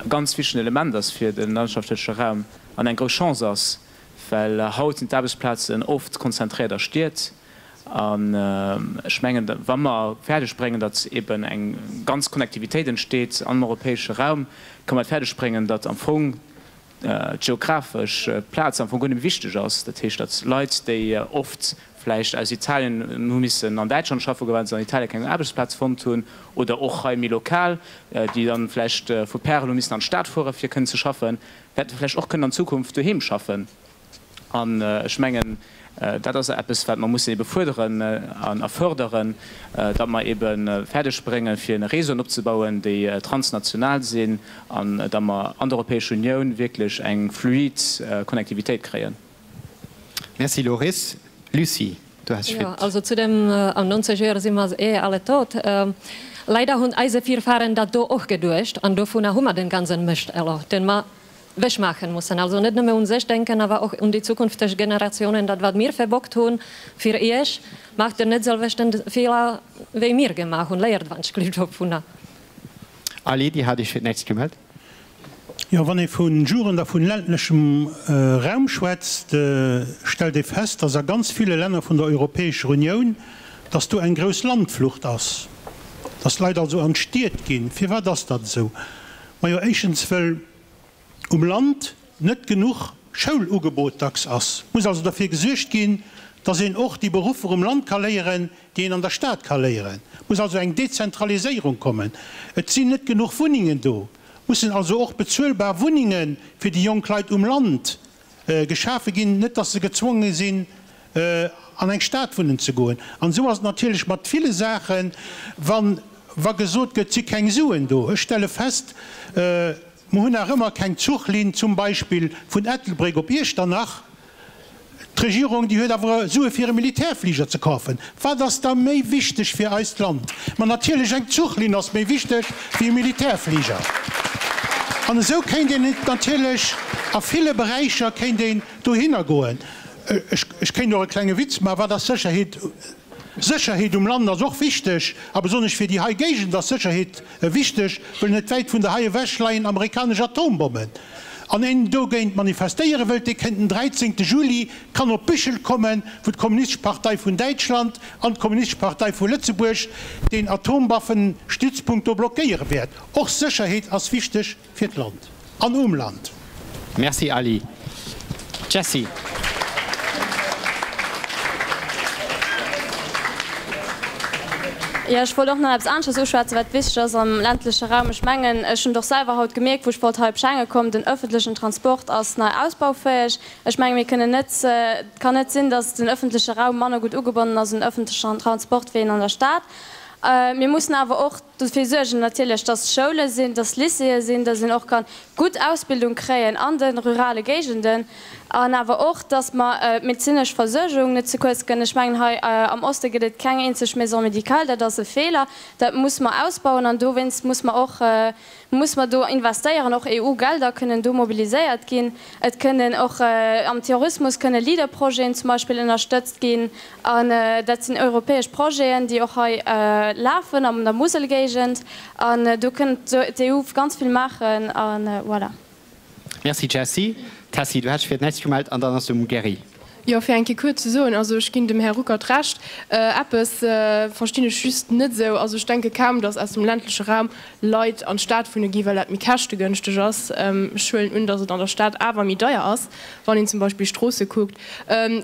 e ganz wichtegen Element ass fir de landschaftleche Raum an eng grouss Chance ass, well haut sinn d'Aarbechtsplazen oft konzentréiert a Stied. An ech mengen, wa mer fäerdeg bréngen, datt eben eng ganz Connectivitéit entsteet am europäesche Raum, kënne mer et fäerdeg bréngen, datt am Fong d'geographesch Plaz am Fong guer net méi wichteg ass. Dat heescht, datt Leit, déi oft vläicht aus Italien hu missen an Däitschland schaffe goen, well se an Italien keng Aarbechtsplaz fonnt hunn, oder och hei méi lokal, déi dann vläicht vu Pärel hu missen an d'Stad fuere fir kënnen ze schaffen, wäerte vläicht och kënnen an Zukunft doheem schaffen. An ech mengen, dat ass eppes, wat mer mussen ebe fuerderen a förderen, datt mer ebe fäerdeg bréngen, fir Réseauen opzebauen, déi transnational sinn, an datt mer an der Europäescher Unioun wierklech eng fluid Connectivitéit kréien. Merci Loris. Lucie, du has Jo, also zu dem an 90 Joer si mer eh alle tot. Leider hunn eise Virfahren dat do och geduecht an dovunner hu mer den ganzen Mëscht elo, den mer wechmaachen mussen. Also net nëmme un sech denken, awer och un déi zukünfteg Generationen. Dat wat mir verbockt hunn fir iech, maacht den net selwechten Feeler wéi mir gemaach hunn. Léiert wann dovunner. Ali, Dir hat Iech fir d'nächst gemellt. Jo, wann ee vu Jugend a vun ländlechem Raum schwätzt, stellt ee fest, dass a ganz ville Länner vun der Europäescher Unioun, dass do eng grouss Landflucht ass, dass d'Leit also an d'Stied ginn. Firwat ass dat esou? Majo, éischtens wëll um Land net genuch Schoulugebot dacks ass. Et muss also derfir gesuergt ginn, Dass een och déi Beruffer um Land ka léieren, déi een an der Stad ka léieren. Muss also eng Dezentraliséierung kommen. Et sinn net genuch Wunnengen do. Mussen also och bezuelbar Wunnenge fir déi jonk Leit um Land geschafe ginn, net dass se gezwonge sinn an eng Stad wunnen ze goen. An esou ass et natierlech mat ville Saachen, wann wa gesot gëtt, et si keng Suen do. Ech stelle fest, mer hunn nach ëmmer keng Zuchlinn zum Beispill vun Ettelbréck op Iechternach. D'Regierung, déi huet awer Sue fir e Militärfliger ze kafen. Wat ass da méi wichteg fir eist Land? Ma natierlech eng Zuchlinn ass méi wichteg wéi e Militärfliger. An esou kéint een et natierlech a ville Beräicher kéint een dohinner goen. Ech kéint och e klenge Witz maachen, Wat ass Sécherheet? Sécherheet um Land ass och wichteg, a besonnesch fir déi hei Géigend ass Sécherheet wichteg, wëll net wäit vun der hei ewech leien amerikanesch Atombommen. An een dogéint manifestéiere wëllt, dee kënnt den 13 Juli kann op Büchel kommen, wou d'Kommunistesch Partei vun Däitschland an d'Kommunistesch Partei vu Lëtzebuerg deen Atomwaffenstützpunkt do blockéiere wäert. Och Sécherheet ass wichteg fir d'Land an um Land. Merci Ali. Jessy. Jo, ech wollt och nach eppes aneschters uschwätzen, wat wichteg ass am ländleche Raum. Ech mengen, ech hunn et och selwer haut gemierkt, wou ech wollt hei op Schengen kommen, den öffentlechen Transport ass nei ausbaufäeg. Ech menge mir kënnen net, et kann net sinn, datt den öffentleche Raum manner gutt ugebonnen ass un öffentlechen Transport wéi en an der Stad. Mir mussen awer och dofir suergen natierlech, dass Schoule sinn, dass Lycéeë sinn, dass een och ka gutt Ausbildung kréien an de rurale Géigenden an awer och, dass mer d'medezinesch Versuergung net ze kuerz kënnen. Ech mengen, hei am Oste gëtt et keng eenzeg Maison médicale. Dat ass e Feeler. Dat muss mer ausbauen an dowéinst muss mer och muss mer do investéieren. Och EU-Gelder kënnen do mobiliséiert ginn. Et kënnen och am Tourismus kënne Leader-Projeten zum Beispill ënnerstëtzt ginn. An dat sinn europäesch Projeten, déi och hei lafen an der Muselgéigend. An do kënnt d'EU ganz vill maachen. A voilà. Merci Jessy. Tessy, du hätt dech fir d'nächst gemellt an dann ass um Gerry. Jo, fir eng Kéier kuerz ze soen, also ech ginn dem Här Ruckert Recht. Eppes verstinn ech just net esou, also ech denke kaum, datt aus dem ländleche Raum Leit an d'Stad wunne gi well dat méi käschtegënschteg ass. Ech huelen un, datt et an der Stad awer méi deier ass, wann een zum Beispill Stroosse kuckt.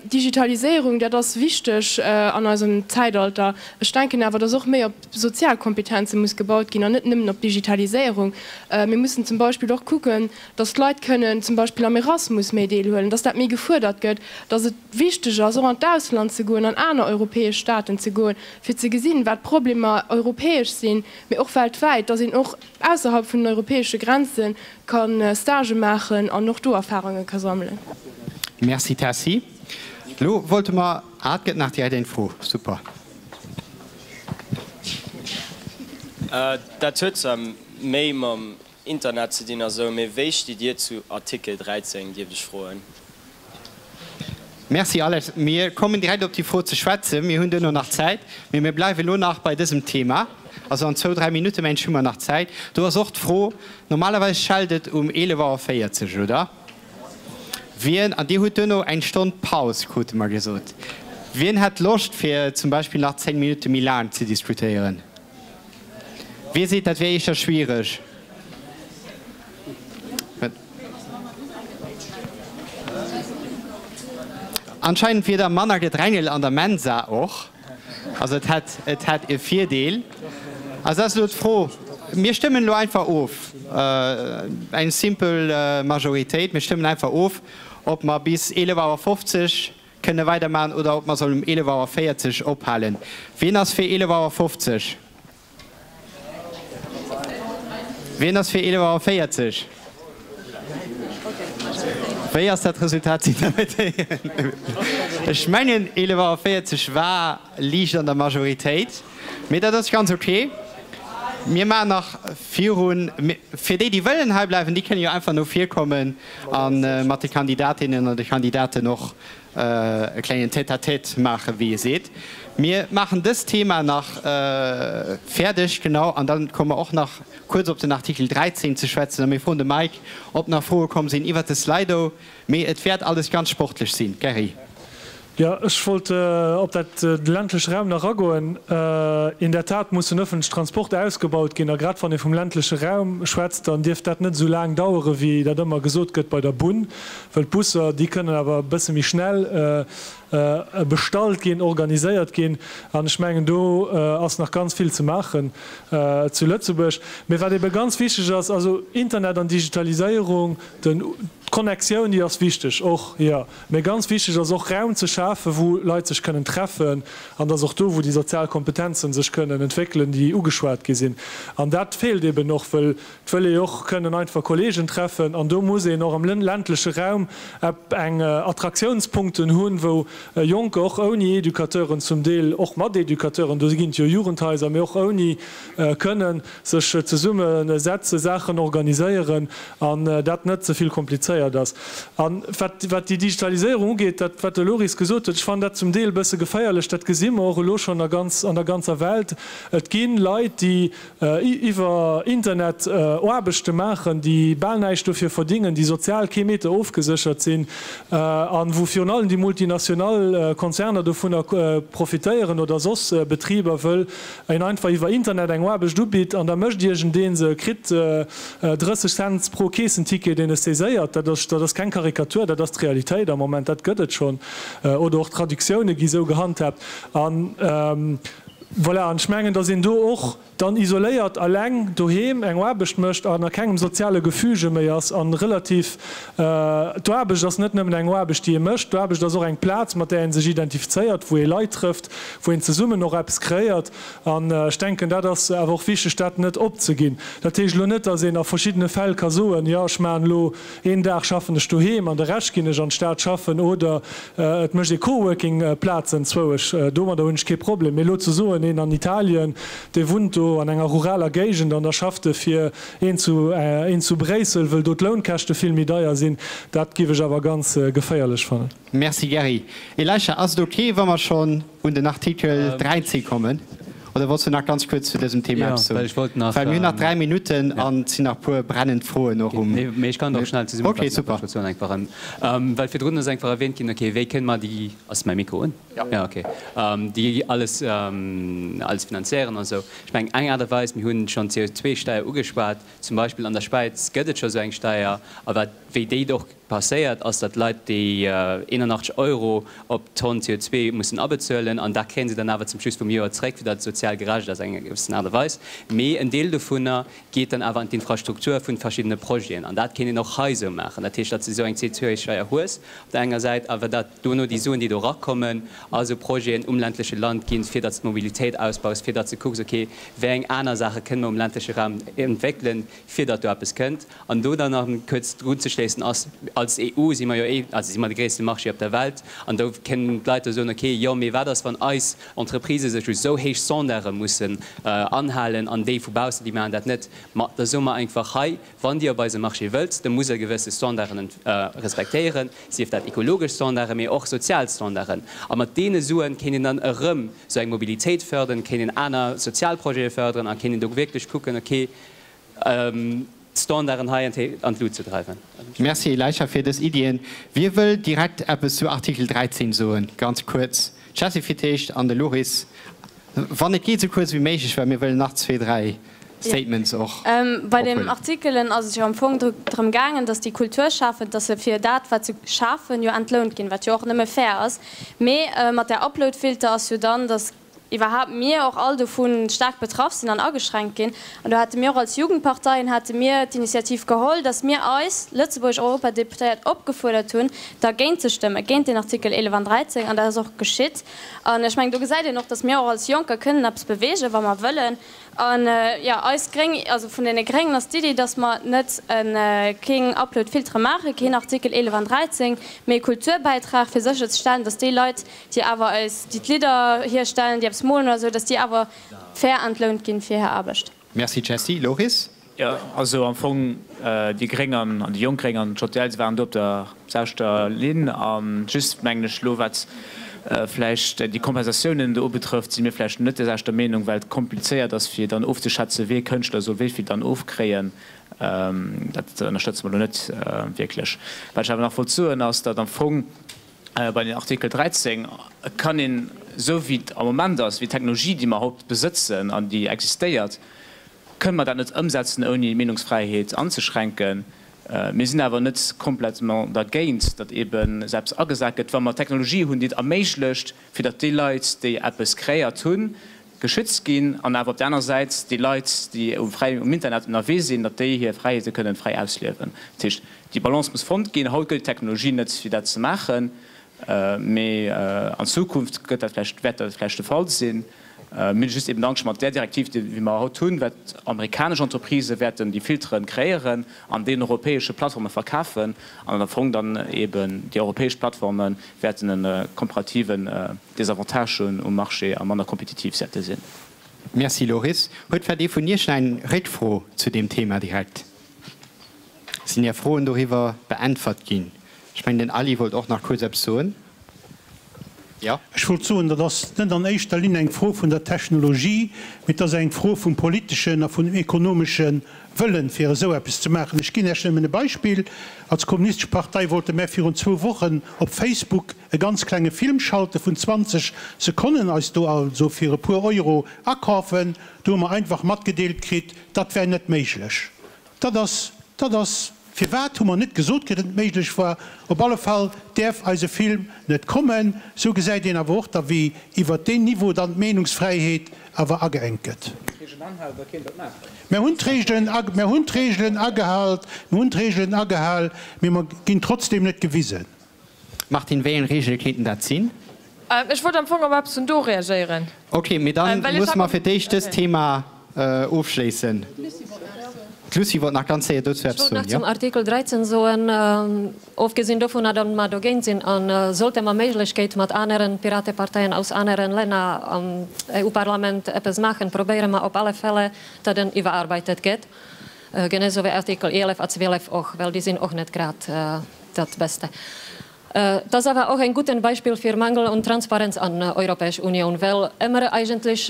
Digitaliséierung, dat ass wichteg an eisem Zäitalter. Ech denken awer, datt och méi op sozial Kompetenze muss gebaut ginn an net nëmmen op Digitaliséierung. Mir mussen zum Beispill och kucken, dass d'Leit kënnen zum Beispill am Erasmus méi deelhuelen, dass dat méi gefuerdert gëtt, dass et wichteg ass, och an d'Ausland ze goen, an aner europäesch Staaten ze goen, fir ze gesinn, wat d'Problemer europäesch sinn, mee och weltwäit, dass een och ausserhalb vun den europäesche Grenze ka Stagë maachen an och do Erfahrunge ka sammelen. Merci Tessy. Elo wollte mer, ah, et gëtt nach direkt eng Fro, super. Dat huet zwar méi mam Internet ze dinn a sou, mee wéi stitt Dir zu Artikel 13, dierft ech froen? Merci Alex. Mir kommen direkt op déi Fro ze schwätzen. Mir hunn duerno nach Zäit, mee mir bleiwen elo nach bei dësem Thema. Also an zwou, dräi Minutte mengen ech hu mer nach Zäit. Do ass och d'Fro, normalerweis schellt et um 11 Auer 40, oder? Wien, an Dir hutt duerno eng Stonn Paus, krute mer gesot. Wien hätt Loscht fir zum Beispill nach 10 Minutte méi laang ze diskutéieren? Wie seet, dat wier éischter schwiereg? Anscheinend wier da manner Gedrängel an der Mensa och. Also et hätt, et hätt e Virdeel. Also dat ass elo d'Fro. Mir stëmmen elo einfach of, eng simpel Majoritéit, mir stëmmen einfach of, ob mer bis 11 Auer 50 kënne weidermachen oder ob mer sollen um 11 Auer 40 ophalen. Wien ass fir 11 Auer 50? Wien ass fir 11 Auer 40? Wéi ass dat Resultat ze interpretéieren? Ech mengen 11 Auer 40 war liicht an der Majoritéit, mee dat ass ganz ok. Mir maachen nach virun. Fir déi, déi wëllen hei bleiwen, déi kënnen jo einfach no vir kommen a mat de Kandidatinnen an de Kandidaten och e klengen Tête-à-tête maachen, wéi ee seet. Mir maachen dëst Thema nach fäerdeg, genau, an da komme mer och nach kuerz op den Artikel 13 ze schwätzen a mir froen de Mike, ob nach Froe komm sinn iwwert de Slido. Mee et wäert alles ganz sportlech sinn. Gerry. Jo, ech wollt op dat de ländleche Raum nach agoen. In der Tat muss den öffentliche Transport ausgebaut ginn. A grad wann ee vum ländleche Raum schwätzt, dann dierf dat net esou laang dauere wéi dat ëmmer gesot gëtt bei der Bunn, well d'Busser, déi kënnen awer e bësse méi schnell bestallt ginn, organiséiert ginn. An ech mengen, do ass nach ganz vill ze maachen zu Lëtzebuerg. Mee wat ebe ganz wichteg ass, also Internet an Digitaliséierung, den, d'Connectioun, déi ass wichteg och, jo. Mee ganz wichteg ass och, Raum ze schafen, wou Leit sech kënnen treffen, an dass och do, wou déi sozial Kompetenzen sech kënnen entwéckelen, déi ugeschwat gi sinn. An dat feelt eben och, wëll et wëll ee jo och kënnen einfach Kollegen treffen. An do muss een och am ländleche Raum eng Attраktiounspunkten hunn, wou Jonker och ouni Educateuren, zum Deel och mat Educateuren, do ginn et jo Jugendhaiser, mee och ouni, kënnen sech zesumme setzen, Saachen organiséieren an dat net ze vill komplizéiert ass. An wat wat déi Digitaliséierung ugeet, dat wat de Loris gesot huet, ech fannen dat zum Deel e bësse geféierlech, dat gesi mer och elo schonn a ganz an der ganzer Welt, et gi Leit, déi iwwer Internet Aarbechte maachen, déi bal näischt dofir verdingen, déi sozial kee Meter ofgeséchert sinn an wou virun allem déi multinational Konzerner dovunner profitéieren oder soss Betriber, wëll een einfach iwwer Internet eng Aarbecht ubitt an da mécht iergendeen se, kritt 30 Cents pro Keessenticket, deen e saiséiert. Dat ass, dat ass keng Karikatur, dat ass d'Realitéit am Moment, dat gëtt et schonn. Oder och Traductioune gi sou gehandhaabt. An voilà, an ech mengen, datt een do och dann isoléiert eleng doheem eng Aarbecht mécht an a kengem soziale Gefüge méi ass an relativ, d'Aarbecht ass net nëmmen eng Aarbecht, déi ee mécht, d'Aarbecht ass och eng Plaz, mat där ee sech identifizéiert, wou ee Leit trëfft, wou een zesummen och eppes kreéiert. An ech denken, dat ass awer och wichteg, dat net opzeginn. Dat heescht elo net, datt een a verschiddene Fäll ka soen, jo, ech maachen elo een Dag schaffen ech doheem an de Rescht ginn ech an d'Stad schaffen oder et mécht ee Coworking-Plazen zwouesch. Domadder hunn ech kee Problem. Mee elo ze soen, een an Italien, dee wunnt do an enger ruraler Géigend an da schafft e fir een zu een zu Bréissel, wëll do d'Lounkäschte vill méi deier sinn, dat géif ech awer ganz geféierlech fannen. Merci Gerry. Elisha, ass et ok wa mer schonn un den Artikel 13 kommen? Oder wollts du nach ganz kuerz zu dësem Thema eppes soen? Well mir hunn nach 3 Minutten an et sinn nach puer brennend Froen och um. Nee, mee ech kann et och schnell zesummefassen. Ok, super. Well virdrun ass einfach erwähnt ginn, ok, wéi kënne mer déi, ass mäi Mikro un? Jo, ok, déi alles, alles finanzéieren an esou. Ech mengen eng Aart a Weis, mir hunn schonn d'CO2-Steier ugeschwat, zum Beispill an der Schwäiz gëtt et scho sou eng Steier a wat, wéi déi och Passéiert ass, datt Leit déi 81 Euro op d'Tonn CO2 mussen abezuelen, an dat kréie se dann awer zum Schluss vum Joer zréck, fir datt et sozial gerecht ass an enger gewëssen Aart a Weis. Mee en Deel dovunner geet dann awer an d'Infrastruktur vun verschiddene Projeten. An dat kéint een och hei esou maachen. Dat heescht, datt s de esou eng CO2-Steier hues op der enger Säit, awer datt dono déi Suen, déi do erakommen, a esou Projeten um ländleche Land ginn, fir datt s d'Mobilitéit ausbaus, fir datt s de kucks, okay, wéi eng aner Saache kënne mer um ländleche Raum entwéckelen, fir datt do eppes kënnt. An do dann nach kuerz drunzeschléissen ass, als EU si mer jo ee, also si mer de gréisste Marché op der Welt, an do kënnen d'Leit da soen, okay, jo, mee wat ass, wann eis Entreprisë sech u sou héich Standarde mussen anhalen an déi vu baussen, déi maachen dat net. Ma da soe mer einfach hei, wann Dir op eise Marché wëllt, da musst Der gewësse Standarden respektéieren, sief dat ekologesch Standarden, mee och sozial Standarden. A mat deene Suen kéint een dann erëm sou eng Mobilitéit fördern, kéint een aner sozial Projete fördern a kéint een do wierklech kucken, okay, d'Standarden hei an d'Lut ze dreiwen. Merci Elisha fir dës Iddien. Wie wëll direkt eppes zu Artikel 13 soen? Ganz kuerz. D'Jessy fir d'éischt an de Loris. Wann et geet esou kuerz wéi méiglech, well mir wëllen nach zwee, dräi Statements och Bei deem ophuelen. Artikelen ass et jo am Fong drëm gaangen, datt déi Kulturschafend, datt se fir dat wat se schafen, jo entlount ginn, wat jo och nëmme fair ass. Mee mat där Uploadfilter ass jo dann, datt iwwerhaapt mir och all dovu staark betraff sinn an ageschränkt ginn. An do hate mir och als Jugendparteien hate mir d'Initiativ geholl, datt mir eis lëtzebuergesch Europadeputéiert opgefuerdert hunn, dergéint ze stëmmen, géint deen Artikel 11 an 13. An dat ass och geschitt. An ech mengen, do gesäit een och, datt mir och als Jonker kënnen eppes beweegen, wa mer wëllen. An, jo, eis Gréng, also vun deene Gréngen ass d'Iddi, datt mer net e keng Uploadfiltere maachen, keen Artikel 11 an 13, mee e Kulturbäitrag, fir sécherzestellen, datt déi Leit, déi awer eis, déi d'Lidder hierstellen, déi eppes molen oder esou, dass déi awer fair entlount ginn fir hir Aarbecht. Merci Jessy. Loris? Jo, also am Fong déi Gréng an déi Jonk Gréng an d'JDL, se waren do op der selwechter Linn. A just mengen ech elo, wat vläicht déi Kompensatiounen do ubetrëfft, si mir vläicht net der selwechter Meenung, well et komplizéiert ass fir dann ofzeschätzen, wee Kënschtler soll wéi vill dann ofkréien. Dat ënnerstëtze mer elo net wierklech. Wat ech awer nach wollt soen ass, datt am Fong. Bei den Artikel 13 kann een, esou wéi et am Moment ass, wéi d'Technologie, déi mer haut besëtzen an déi existéiert, kënne mer dat net ëmsetzen, ouni d'Meenungsfräiheet anzeschränken. Mir sinn awer net complètement dergéint, datt eeben esou eppes agesat gëtt, wa mer Technologie hunn, déi et erméiglecht, fir datt déi Leit, déi eppes kreéiert hunn, geschützt ginn an awer op der aner Säit déi Leit, déi um fräi um Internet ënnerwee sinn, datt déi hir Fräiheete kënnen fräi ausliewen. Dat heescht, Déi Balance muss fonnt ginn. Haut gëtt d'Technologie net fir dat ze maachen, mee an Zukunft gëtt dat vläicht, wäert dat vläicht de Fall sinn. Mir hunn just eben Angscht mat där Direktiv, déi wéi mer haut hunn, wat amerikanesch Entreprisë wäerten déi Filteren kreéieren an deenen europäesche Plattforme verkafen an am Fong dann eben déi europäesch Plattforme wäerten e komparativen Désavantage hunn um Marché a manner kompetitiv wäerte sinn. Merci Loris. Huet vläicht ee vun Iech nach eng Réckfro zu deem Thema direkt? Sinn Är Froen doriwwer beäntwert ginn? Ech mengen, den Aly wollt och nach kuerz eppes soen. Jo? Ech wollt soen, dat ass net an éischter Linn eng Fro vun der Technologie, mee et ass eng Fro vum politeschen a vun dem ekonomesche Wëllen, fir esou eppes ze maachen. Ech ginn Iech nëmmen e Beispill, Als Kommunistesch Partei wollte mär virun zwou Wochen op Facebook e ganz klenge Film schalte vun 20 Sekonnen, eis do also fir e puer Euro akafen. Do hu mer einfach matgedeelt kritt, dat wär net méiglech. Dat ass, dat ass, firwat hu mer net gesot kritt, datt et méiglech war? Op alle Fall däerf eise Film net kommen. Sou gesäit een awer och da wéi iwwert deen Niveau dann d'Meenungsfräiheet awer ageengt gëtt. Mer hunn d'Regelen, mer hunn d'Regelen agehalt, mer hunn d'Regelen agehal, mee mer ginn trotzdem net gewisen. Martine, wéi eng Reegele kéinten dat sinn? Ech wollt am Fong op eppes vun do reagéieren. Ok, mee da musse mer fir d'éischt dëst Thema ofschléissen. D'Lucie wollt nach ganz séier dozou eppes soen. Ech wollt nach zum Artikel 13 soen, ofgesinn dovunner, datt mer dogéint sinn, a sollte mer Méiglechkeet mat aneren Pirateparteien aus aneren Länner am EU-Parlament eppes maachen, probéiere mer op alle Fälle, datt en iwwerarbeitet gëtt, genee sou wéi Artikel 11 a 12 och, well déi sinn och net grad Dat Beste. Et ass awer och en gudden Beispill fir Mangel un Transparenz an Europäesch Unioun, well ëmmer eigentlech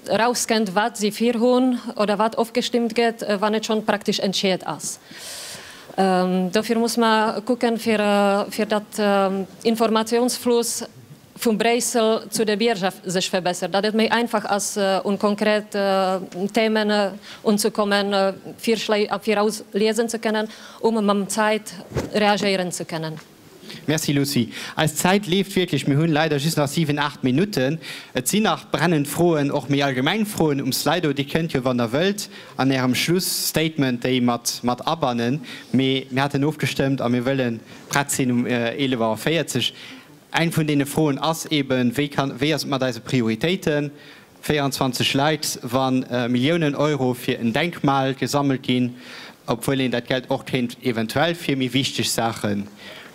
erauskennt, wat si virhunn oder wat ofgestimmt gëtt, wann et schonn praktesch entscheet ass. Dofir muss mer kucken, fir fir datt Informationsfluss vu Bréissel zu de Bierger sech verbessert, datt et méi einfach ass, un konkret Themen unzekommen, Virschléi am Viraus liesen ze kënnen, um mam Zäit reagéieren ze kënnen. Merci Lucie. Eis Zäit leeft wierklech, mir hunn leider just nach 7, 8 Minutten. Et sinn nach brennend Froen, och méi allgemeng Froen um Slido. Dir kënnt jo, wann der wëllt, an Ärem Schlusstatement déi mat mat abannen. Mee mir haten ofgestëmmt a mir wëlle prett sinn um 11 Auer 40. Eng vun deene Froen ass eben, wéi kann, wéi ass et mat eise Prioritéiten? 24 Likes, wa Milliounen Euro fir en Denkmal gesammelt ginn, obwuel een dat Geld och kéint eventuell fir méi wichteg Saache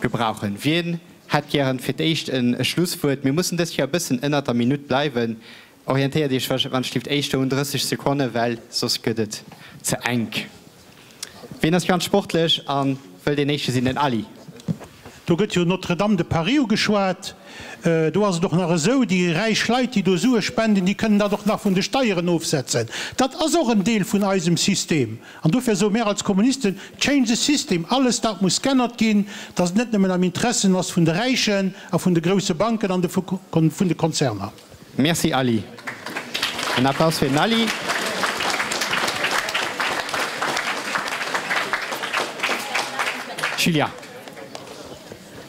gebrauchen. Wien hätt gären fir d'éischt e Schlusswuert? Mir mussen dës Kéier e bëssen ënnert der Minutt bleiwen. Orientéiert Iech wann ech léift éischter un 30 Sekonne, well soss gëtt et ze enk. Wien ass ganz sportlech a wëll deen éischte sinn? Den Aly. Do gëtt jo Notre-Dame de Paris ugeschwat. Do ass et och nach esou, déi räich Leit, déi do Sue spenden, déi kënnen dat och nach vun de Steieren ofsetzen. Dat ass och en Deel vun eisem System. An dofir soe mär als Kommunisten, Change the system! Alles dat muss g'ännert ginn, dass et net nëmmen am Interessen ass vun de Räichen a vun de grousse Banken an vun de Konzerner. Merci Aly. En Applaus fir den Aly. Julia.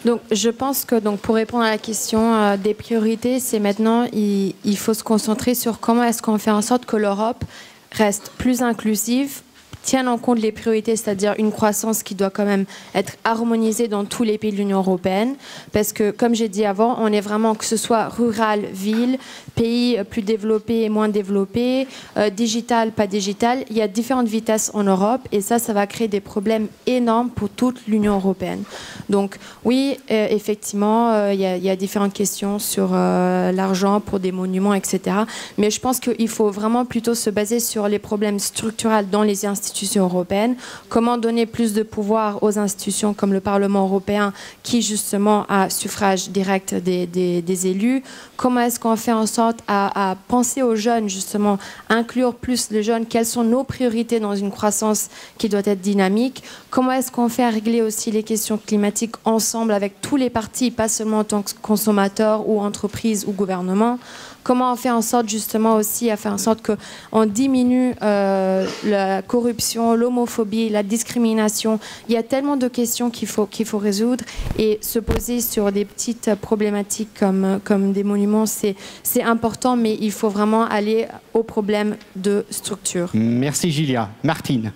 Donc, je pense que donc, pour répondre à la question euh, des priorités, c'est maintenant il, il faut se concentrer sur comment est-ce qu'on fait en sorte que l'Europe reste plus inclusive, tienne en compte les priorités, c'est-à-dire une croissance qui doit quand même être harmonisée dans tous les pays de l'Union européenne parce que comme j'ai dit avant, on est vraiment que ce soit rural, ville, pays plus développé et moins développé, euh, digital, pas digital, il y a différentes vitesses en Europe et ça ça va créer des problèmes énormes pour toute l'Union européenne. Donc oui, euh, effectivement, euh, il y, y a différentes questions sur euh, l'argent pour des monuments, etc. Mais je pense qu'il faut vraiment plutôt se baser sur les problèmes structurels dans les institutions européennes, comment donner plus de pouvoir aux institutions comme le Parlement européen qui justement a suffrage direct des, des, des élus, comment est-ce qu'on fait en sorte à, à penser aux jeunes justement, inclure plus les jeunes, quelles sont nos priorités dans une croissance qui doit être dynamique, Comment est-ce qu'on fait à régler aussi les questions climatiques ensemble avec tous les partis, pas seulement en tant que consommateur ou entreprise ou gouvernement Comment on fait en sorte justement aussi à faire en sorte qu'on diminue euh, la corruption, l'homophobie, la discrimination Il y a tellement de questions qu'il faut, qu'il faut résoudre et se poser sur des petites problématiques comme, comme des monuments, c'est important, mais il faut vraiment aller au problème de structure. Merci Julia. Martine.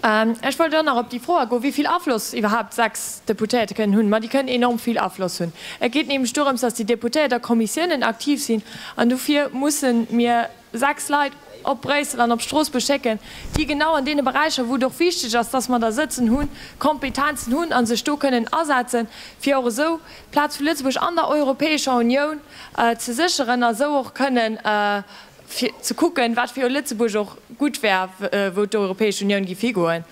Ech wollt och nach op déi Fro agoen, wéi vill Afloss iwwerhaapt 6 Deputéierte kënnen hunn. Ma déi kënnen enorm vill Afloss hunn. Et geet nämlech dorëms, datt déi Deputéiert a Kommissiounen aktiv sinn an dofir musse mir 6 Leit op Bréissel an op Stroossbuerg schécken, déi genau an deene Beräicher, wou et och wichteg ass, datt mer der sëtzen hunn, Kompetenzen hunn a sech do kënnen asetzen, fir och esou d'Plaz vu Lëtzebuerg an der Europäescher Unioun ze sécheren a esou och kënnen fir ze kucken, wat fir Lëtzebuerg och gutt wär, wou d'Europäesch Unioun giff higoen.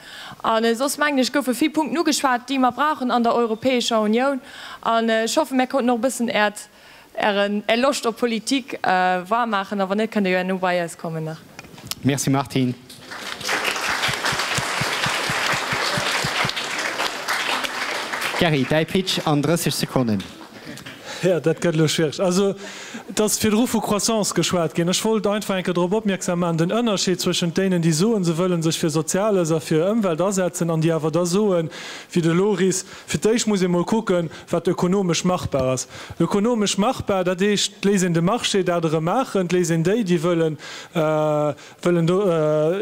A soss mengen ech, goufe vill Punkten ugeschwat, déi mer brauchen an der Europäescher Unioun. An ech hoffen, mär konnten och e bëssen Äert, Ären, Är Loscht op Politik waarm maachen. A wann net, kënnt Der jo herno bei eis kommen nach. Merci Martine. Gerry, däi Pitch an 30 Sekonnen. Jo, dat gëtt elo schwiereg. Also, et ass virdru vu Croissance geschwat ginn. Ech wollt einfach eng Kéier drop opmierksam maachen, den Ënnerscheed zwëschent dénen, déi soen, se wëlle sech fir Soziales a fir Ëmwelt asetzen, an déi awer da soen, wéi de Loris, fir d'éischt muss ee mol kucken, wat ökonomesch machbar ass. Ökonomesch machbar, dat heescht, et léisst een de Marché dat erëm maachen, et léisst een déi, déi wëllen, wëllen do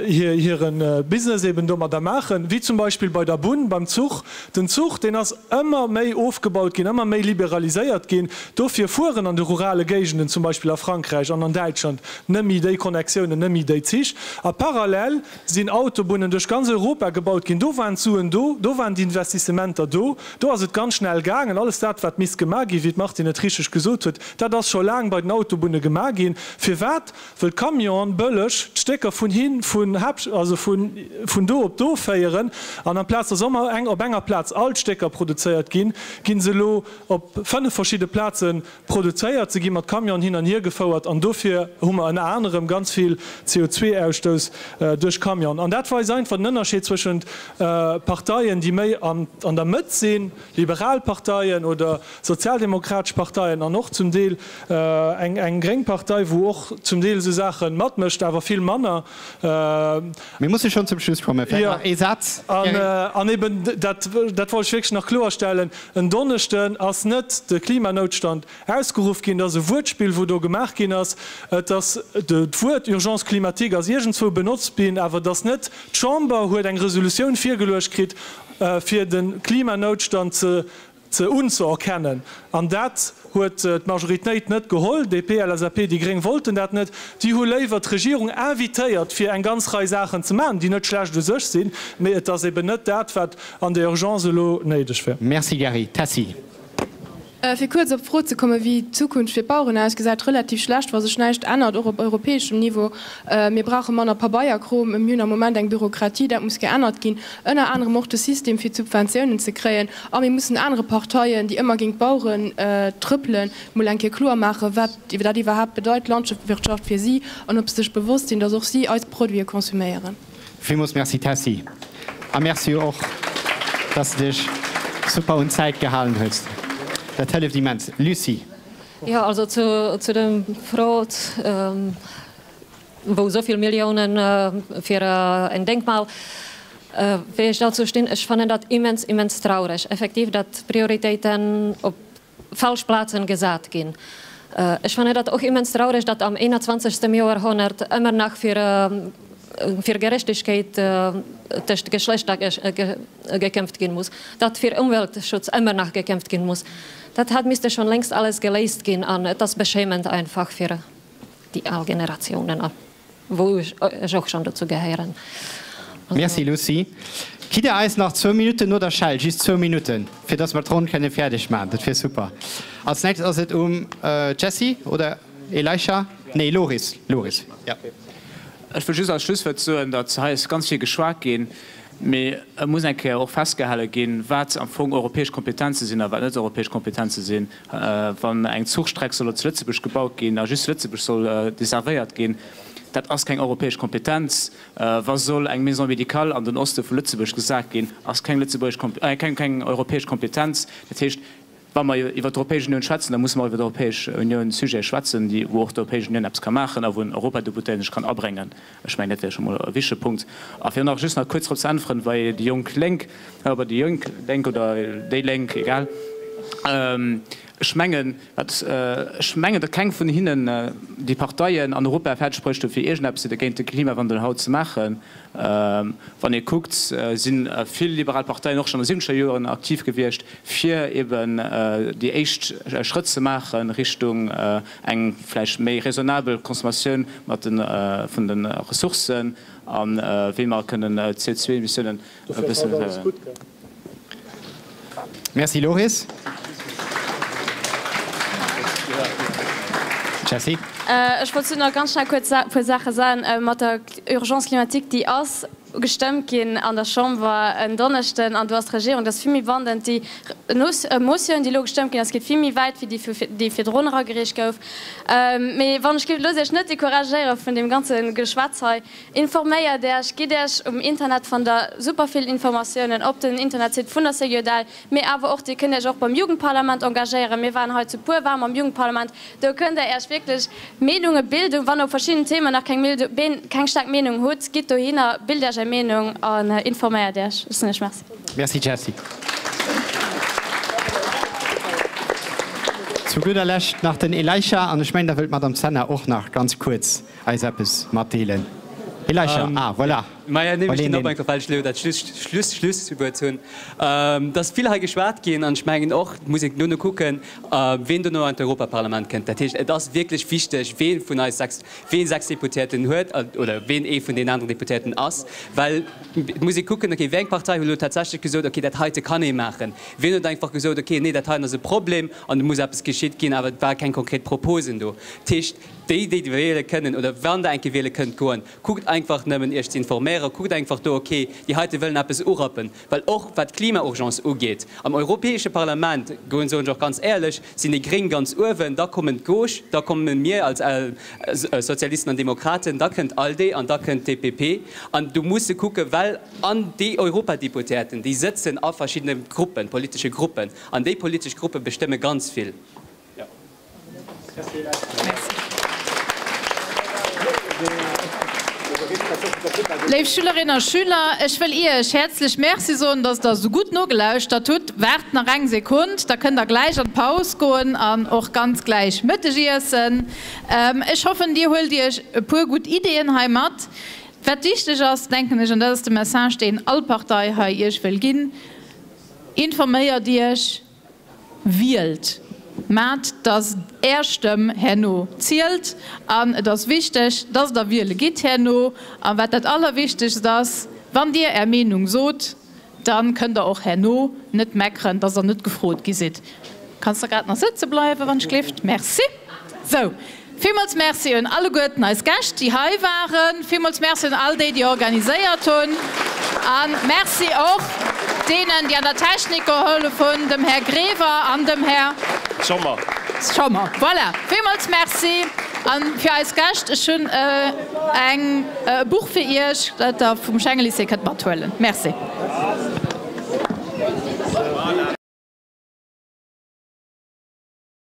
hire Business eben domadder maachen, wéi zum Beispill bei der Bunn, beim Zuch. Den Zuch, deen ass ëmmer méi ofgebaut ginn, ëmmer méi liberaliséiert ginn. Dofir fueren an de rurale Géigenden, zum Beispill a Frankräich an an Däitschland, net méi déi Connectiounen, net méi déi Zich. A parallel sinn Autobunnen duerch ganz Europa gebaut ginn. Do waren d'Suen do, do waren d'Investissementer do, do ass et ganz schnell gaangen. Alles dat, wat misst gemaach ginn, wéi d'Martine et richteg gesot huet, dat ass scho laang bei den Autobunne gemaach ginn. Firwat? Wëll d'Camionen bëlleg d'Stécker vun hin, vun Haapt, also vun, vun do op do féieren, an amplaz dass ëmmer eng, op enger Plaz all d'Stécker produzéiert ginn, ginn se elo op 5 verschidde Plaze produzéiert. Se gi mat Camionen hin an hier gefouert, an dofir hu mer ënner anerem ganz vill CO2-Ausstouss duerch Camionen. An dat weist einfach den Ënnerscheed zwëschent Parteien, déi méi an, an der Mëtt sinn, liberal Parteien oder sozialdemokratesch Parteien an och zum Deel eng eng gréng Partei, wou och zum Deel esou Saache matmécht, awer vill manner. Mir musse schonn zum Schluss kommen. Vläicht nach ee Saz, Gary. An eben, dat dat wollt ech wierklech nach kloerstellen, En Donneschden ass net de Klimanoutstand ausgeruff ginn. Dat ass e Wuertspill, wou do gemaach ginn ass. Et ass, d'Wuert Urgence climatique ass iergendzwou benotzt ginn, awer et ass net, d'Chamber huet eng Resolutioun virgeluecht kritt, fir de Klimanoutstand ze ze unzeerkennen. An dat huet d'Majoritéit net geholl. DP, LSAP, déi Gréng wollten dat net. Déi hu léiwer d'Regierung invitéiert, fir eng ganz Rei Saachen ze maachen, déi net schlecht u sech sinn, mee et ass eben net dat, wat an der Urgence elo néideg wär. Merci Gary. Tessy. Fir kuerz op d'Fro ze kommen, wéi d'Zukunft fir d'Baueren ausgesäit, relativ schlecht, wa sech näischt ännert, och op europäeschem Niveau. Mir brauche manner Pabeierkrom, mir hunn am Moment eng Bürokratie, dat muss geännert ginn, ënner anerem och de System fir d'Subventiounen ze kréien. A mir mussen anere Parteien, déi ëmmer géint d'Baueren trëppelen, mol eng Kéier kloer maachen, wat dat iwwerhaapt bedeit, Landwirtschaft fir si, an ob se sech bewosst sinn, datt och si eis Produite konsuméieren. Villmools Merci Tessy, a Merci och dass de dech super un d'Zäit gehalen hues, dat hëlleft immens. Lucie. Jo, also zu zu dem Fro, wou esou vill Milliounen fir en Denkmal, wéi ech dozou stinn, ech fannen dat immens, immens traureg, effektiv, datt Prioritéiten op falsch Plazen gesat ginn. Ech fannen dat och immens traureg, datt am 21. Joerhonnert ëmmer nach fir fir Gerechtegkeet tëscht Geschlechter gekämpft ginn muss, datt fir Ëmweltschutz ëmmer nach gekämpft ginn muss. Dat hat misste schon längst alles geléist ginn an et ass beschämend einfach fir déi al Generatiounen. Wou ech och schon dozou gehéieren. Merci Lucie. Gitt der eis nach zwou Minutten no der Schell, just zwou Minutten, fir dass mer d'Ronn kënne fäerdeg maachen, dat wier super. Als nächstes ass et um Jessy oder Elisha? Nee, Loris, Loris, jo. Ech wëll just als Schlusswuert soen, datt hei ass ganz vill geschwat ginn, mee et muss eng Kéier och festgehale ginn, wat am Fong europäesch Kompetenze sinn a wat net europäesch Kompetenze sinn. Wann eng Zuchstreck soll elo zu Lëtzebuerg gebaut ginn a just Lëtzebuerg soll desservéiert ginn, Dat ass keng europäesch Kompetenz. Wa soll eng Maison médicale an den Oste vu Lëtzebuerg gesat ginn, ass keng lëtzebuergesch, keng, keng europäesch Kompetenz. Dat heescht, wa mer iwwer d'Europäesch Unioun schwätzen, da musse mer och iwwer d'Europäesch Unioun Sujete schwätzen, déi, wou och d'Europäesch Unioun eppes ka maachen a wou en Europadeputéierten sech kann abréngen. Ech mengen, dat wär scho mol e wichtege Punkt. A fir nach just nach kuerz drop ze äntweren, bei déi jonk Lénk, bei déi jonk Lénk oder déi Lénk, egal, ech mengen, wat, ech mengen, datt keng vun hinnen déi Parteien an Europa fäerdeg bruecht hu fir iergendeppes géint de Klimawandel haut ze maachen. Wann ee kuckt, si vill liberal Parteien och schonn an de siwwenzeger Joren aktiv gewiescht, fir eben déi éischt Schrëtt ze maache Richtung eng vläicht méi raisonnabel Consommatioun mat de vun de Ressourcen a wéi mer kënnen d'CO2-Emissiounen e bëssen. Merci Loris. Jessy. Ech wollt zu nach ganz schnell kuerz e puer Saache soen. Mat der Urgence climatique, déi ass gestëmmt ginn an der Chamber en Donneschden an do ass d'Regierung, dat ass vill méi wandend, déi Motioun, déi elo gestëmmt ginn ass, geet vill méi wäit wéi déi, déi virdrun eragereecht gouf. Mee wann ech géif, loosst Iech net decouragéiere vun deem ganze Geschwätz hei. Informéiert Äech, gitt Äech um Internet, fannt der super vill Informatiounen op den Internetsite vun der CGDL, mee awer och dir kënnt Äech och beim Jugendparlament engagéieren. Mir waren hei zu puer waarm am Jugendparlament, do kënnt der Äech wierklech Meenunge bilden. Wann der op verschiddenen Themen nach keng keng staark Meenung hutt, gitt dohinner, bilt Äech Är Meenung an informéiert Äech. Ech soen Iech Merci. Merci Jessy. Zu gudder Lescht nach den Elisha an ech mengen da wëllt d'Madame Zenner och nach ganz kuerz eis eppes matdeelen. Elisha, ah voilà. Maja, nee, ech stinn op einfach well ech elo dat Schluss, Schluss, Schlusswuert hunn. Et ass vill hei geschwat ginn an ech mengen och, et muss een dono kucken, ween dono an d'Europaparlament kënnt. Dat heescht, et ass wierklech wichteg, wee vun eis 6, wee 6 Deputéierten huet oder ween ee vun deenen aneren Deputéierten ass, well et muss ee kucken, okay, wéi eng Partei huet elo tatsächlech gesot, okay, dat heite kann ee maachen. Ween huet einfach gesot, okay, nee, dat heiten ass e Problem an et muss eppes geschitt ginn, awer et ware keng konkret Proposen do. Dat heescht, Déi, déi wiele kënnen oder wann Der eng Kéier wiele kënnt goen, kuckt einfach nëmmen Iech ze informéieren, kuckt einfach do, okay, déi heite wëllen eppes urappen. Well och wat d'Klimaurgence ugeet, am Europäesche Parlament, goen, soen ech och ganz éierlech, sinn déi Gréng ganz uewen, da kommen d'Gauche, da komme mir als Sozialisten an Demokraten, da kënnt ALDE an da kënnt d'EPP. An do muss se kucken, well an déi Europadeputéierten, déi sëtzen a verschiddene Gruppen, politesche Gruppen, an déi politesch Gruppe bestëmme ganz vill. Léif Schülerinnen a Schüler, ech wëll Iech häerzlech Merci soen, dass Der esou gutt nogelauschtert hutt. Waart nach eng Sekund, da kënnt Der gläich an d'Paus goen an och ganz gläich Mëtteg iessen. Ech hoffen, Dir huelt Iech e puer gutt Ideeën hei mat. Wat wichteg ass, denken ech, an dat ass de Message, deen all Partei hei Iech wëll ginn, Informéiert Iech, Wielt! Maat dass är Stëmm herno zielt an et ass wichteg dass der wiele gitt herno. An wat dat allerwichtegst ass, wann dir är Meenung sot, dann kënnt der och herno net meckeren dass der net gefrot gi sidd. Kanns der grad nach sëtze bleiwen wann ech gleeft? Merci. Sou. Villmools Merci un alleguerten eis Gäscht, déi hei waren. Villmools Merci un all déi, déi organiséiert hunn. A Merci och deenen, déi an der Technik gehollef hunn, dem Här Grever an dem Här Schommer. Schommer. Voilà. Villmools Merci. A fir eis Gäscht, ech hunn eng e Buch fir Iech, dat Der vum Schengelycée kënnt mathuelen. Merci.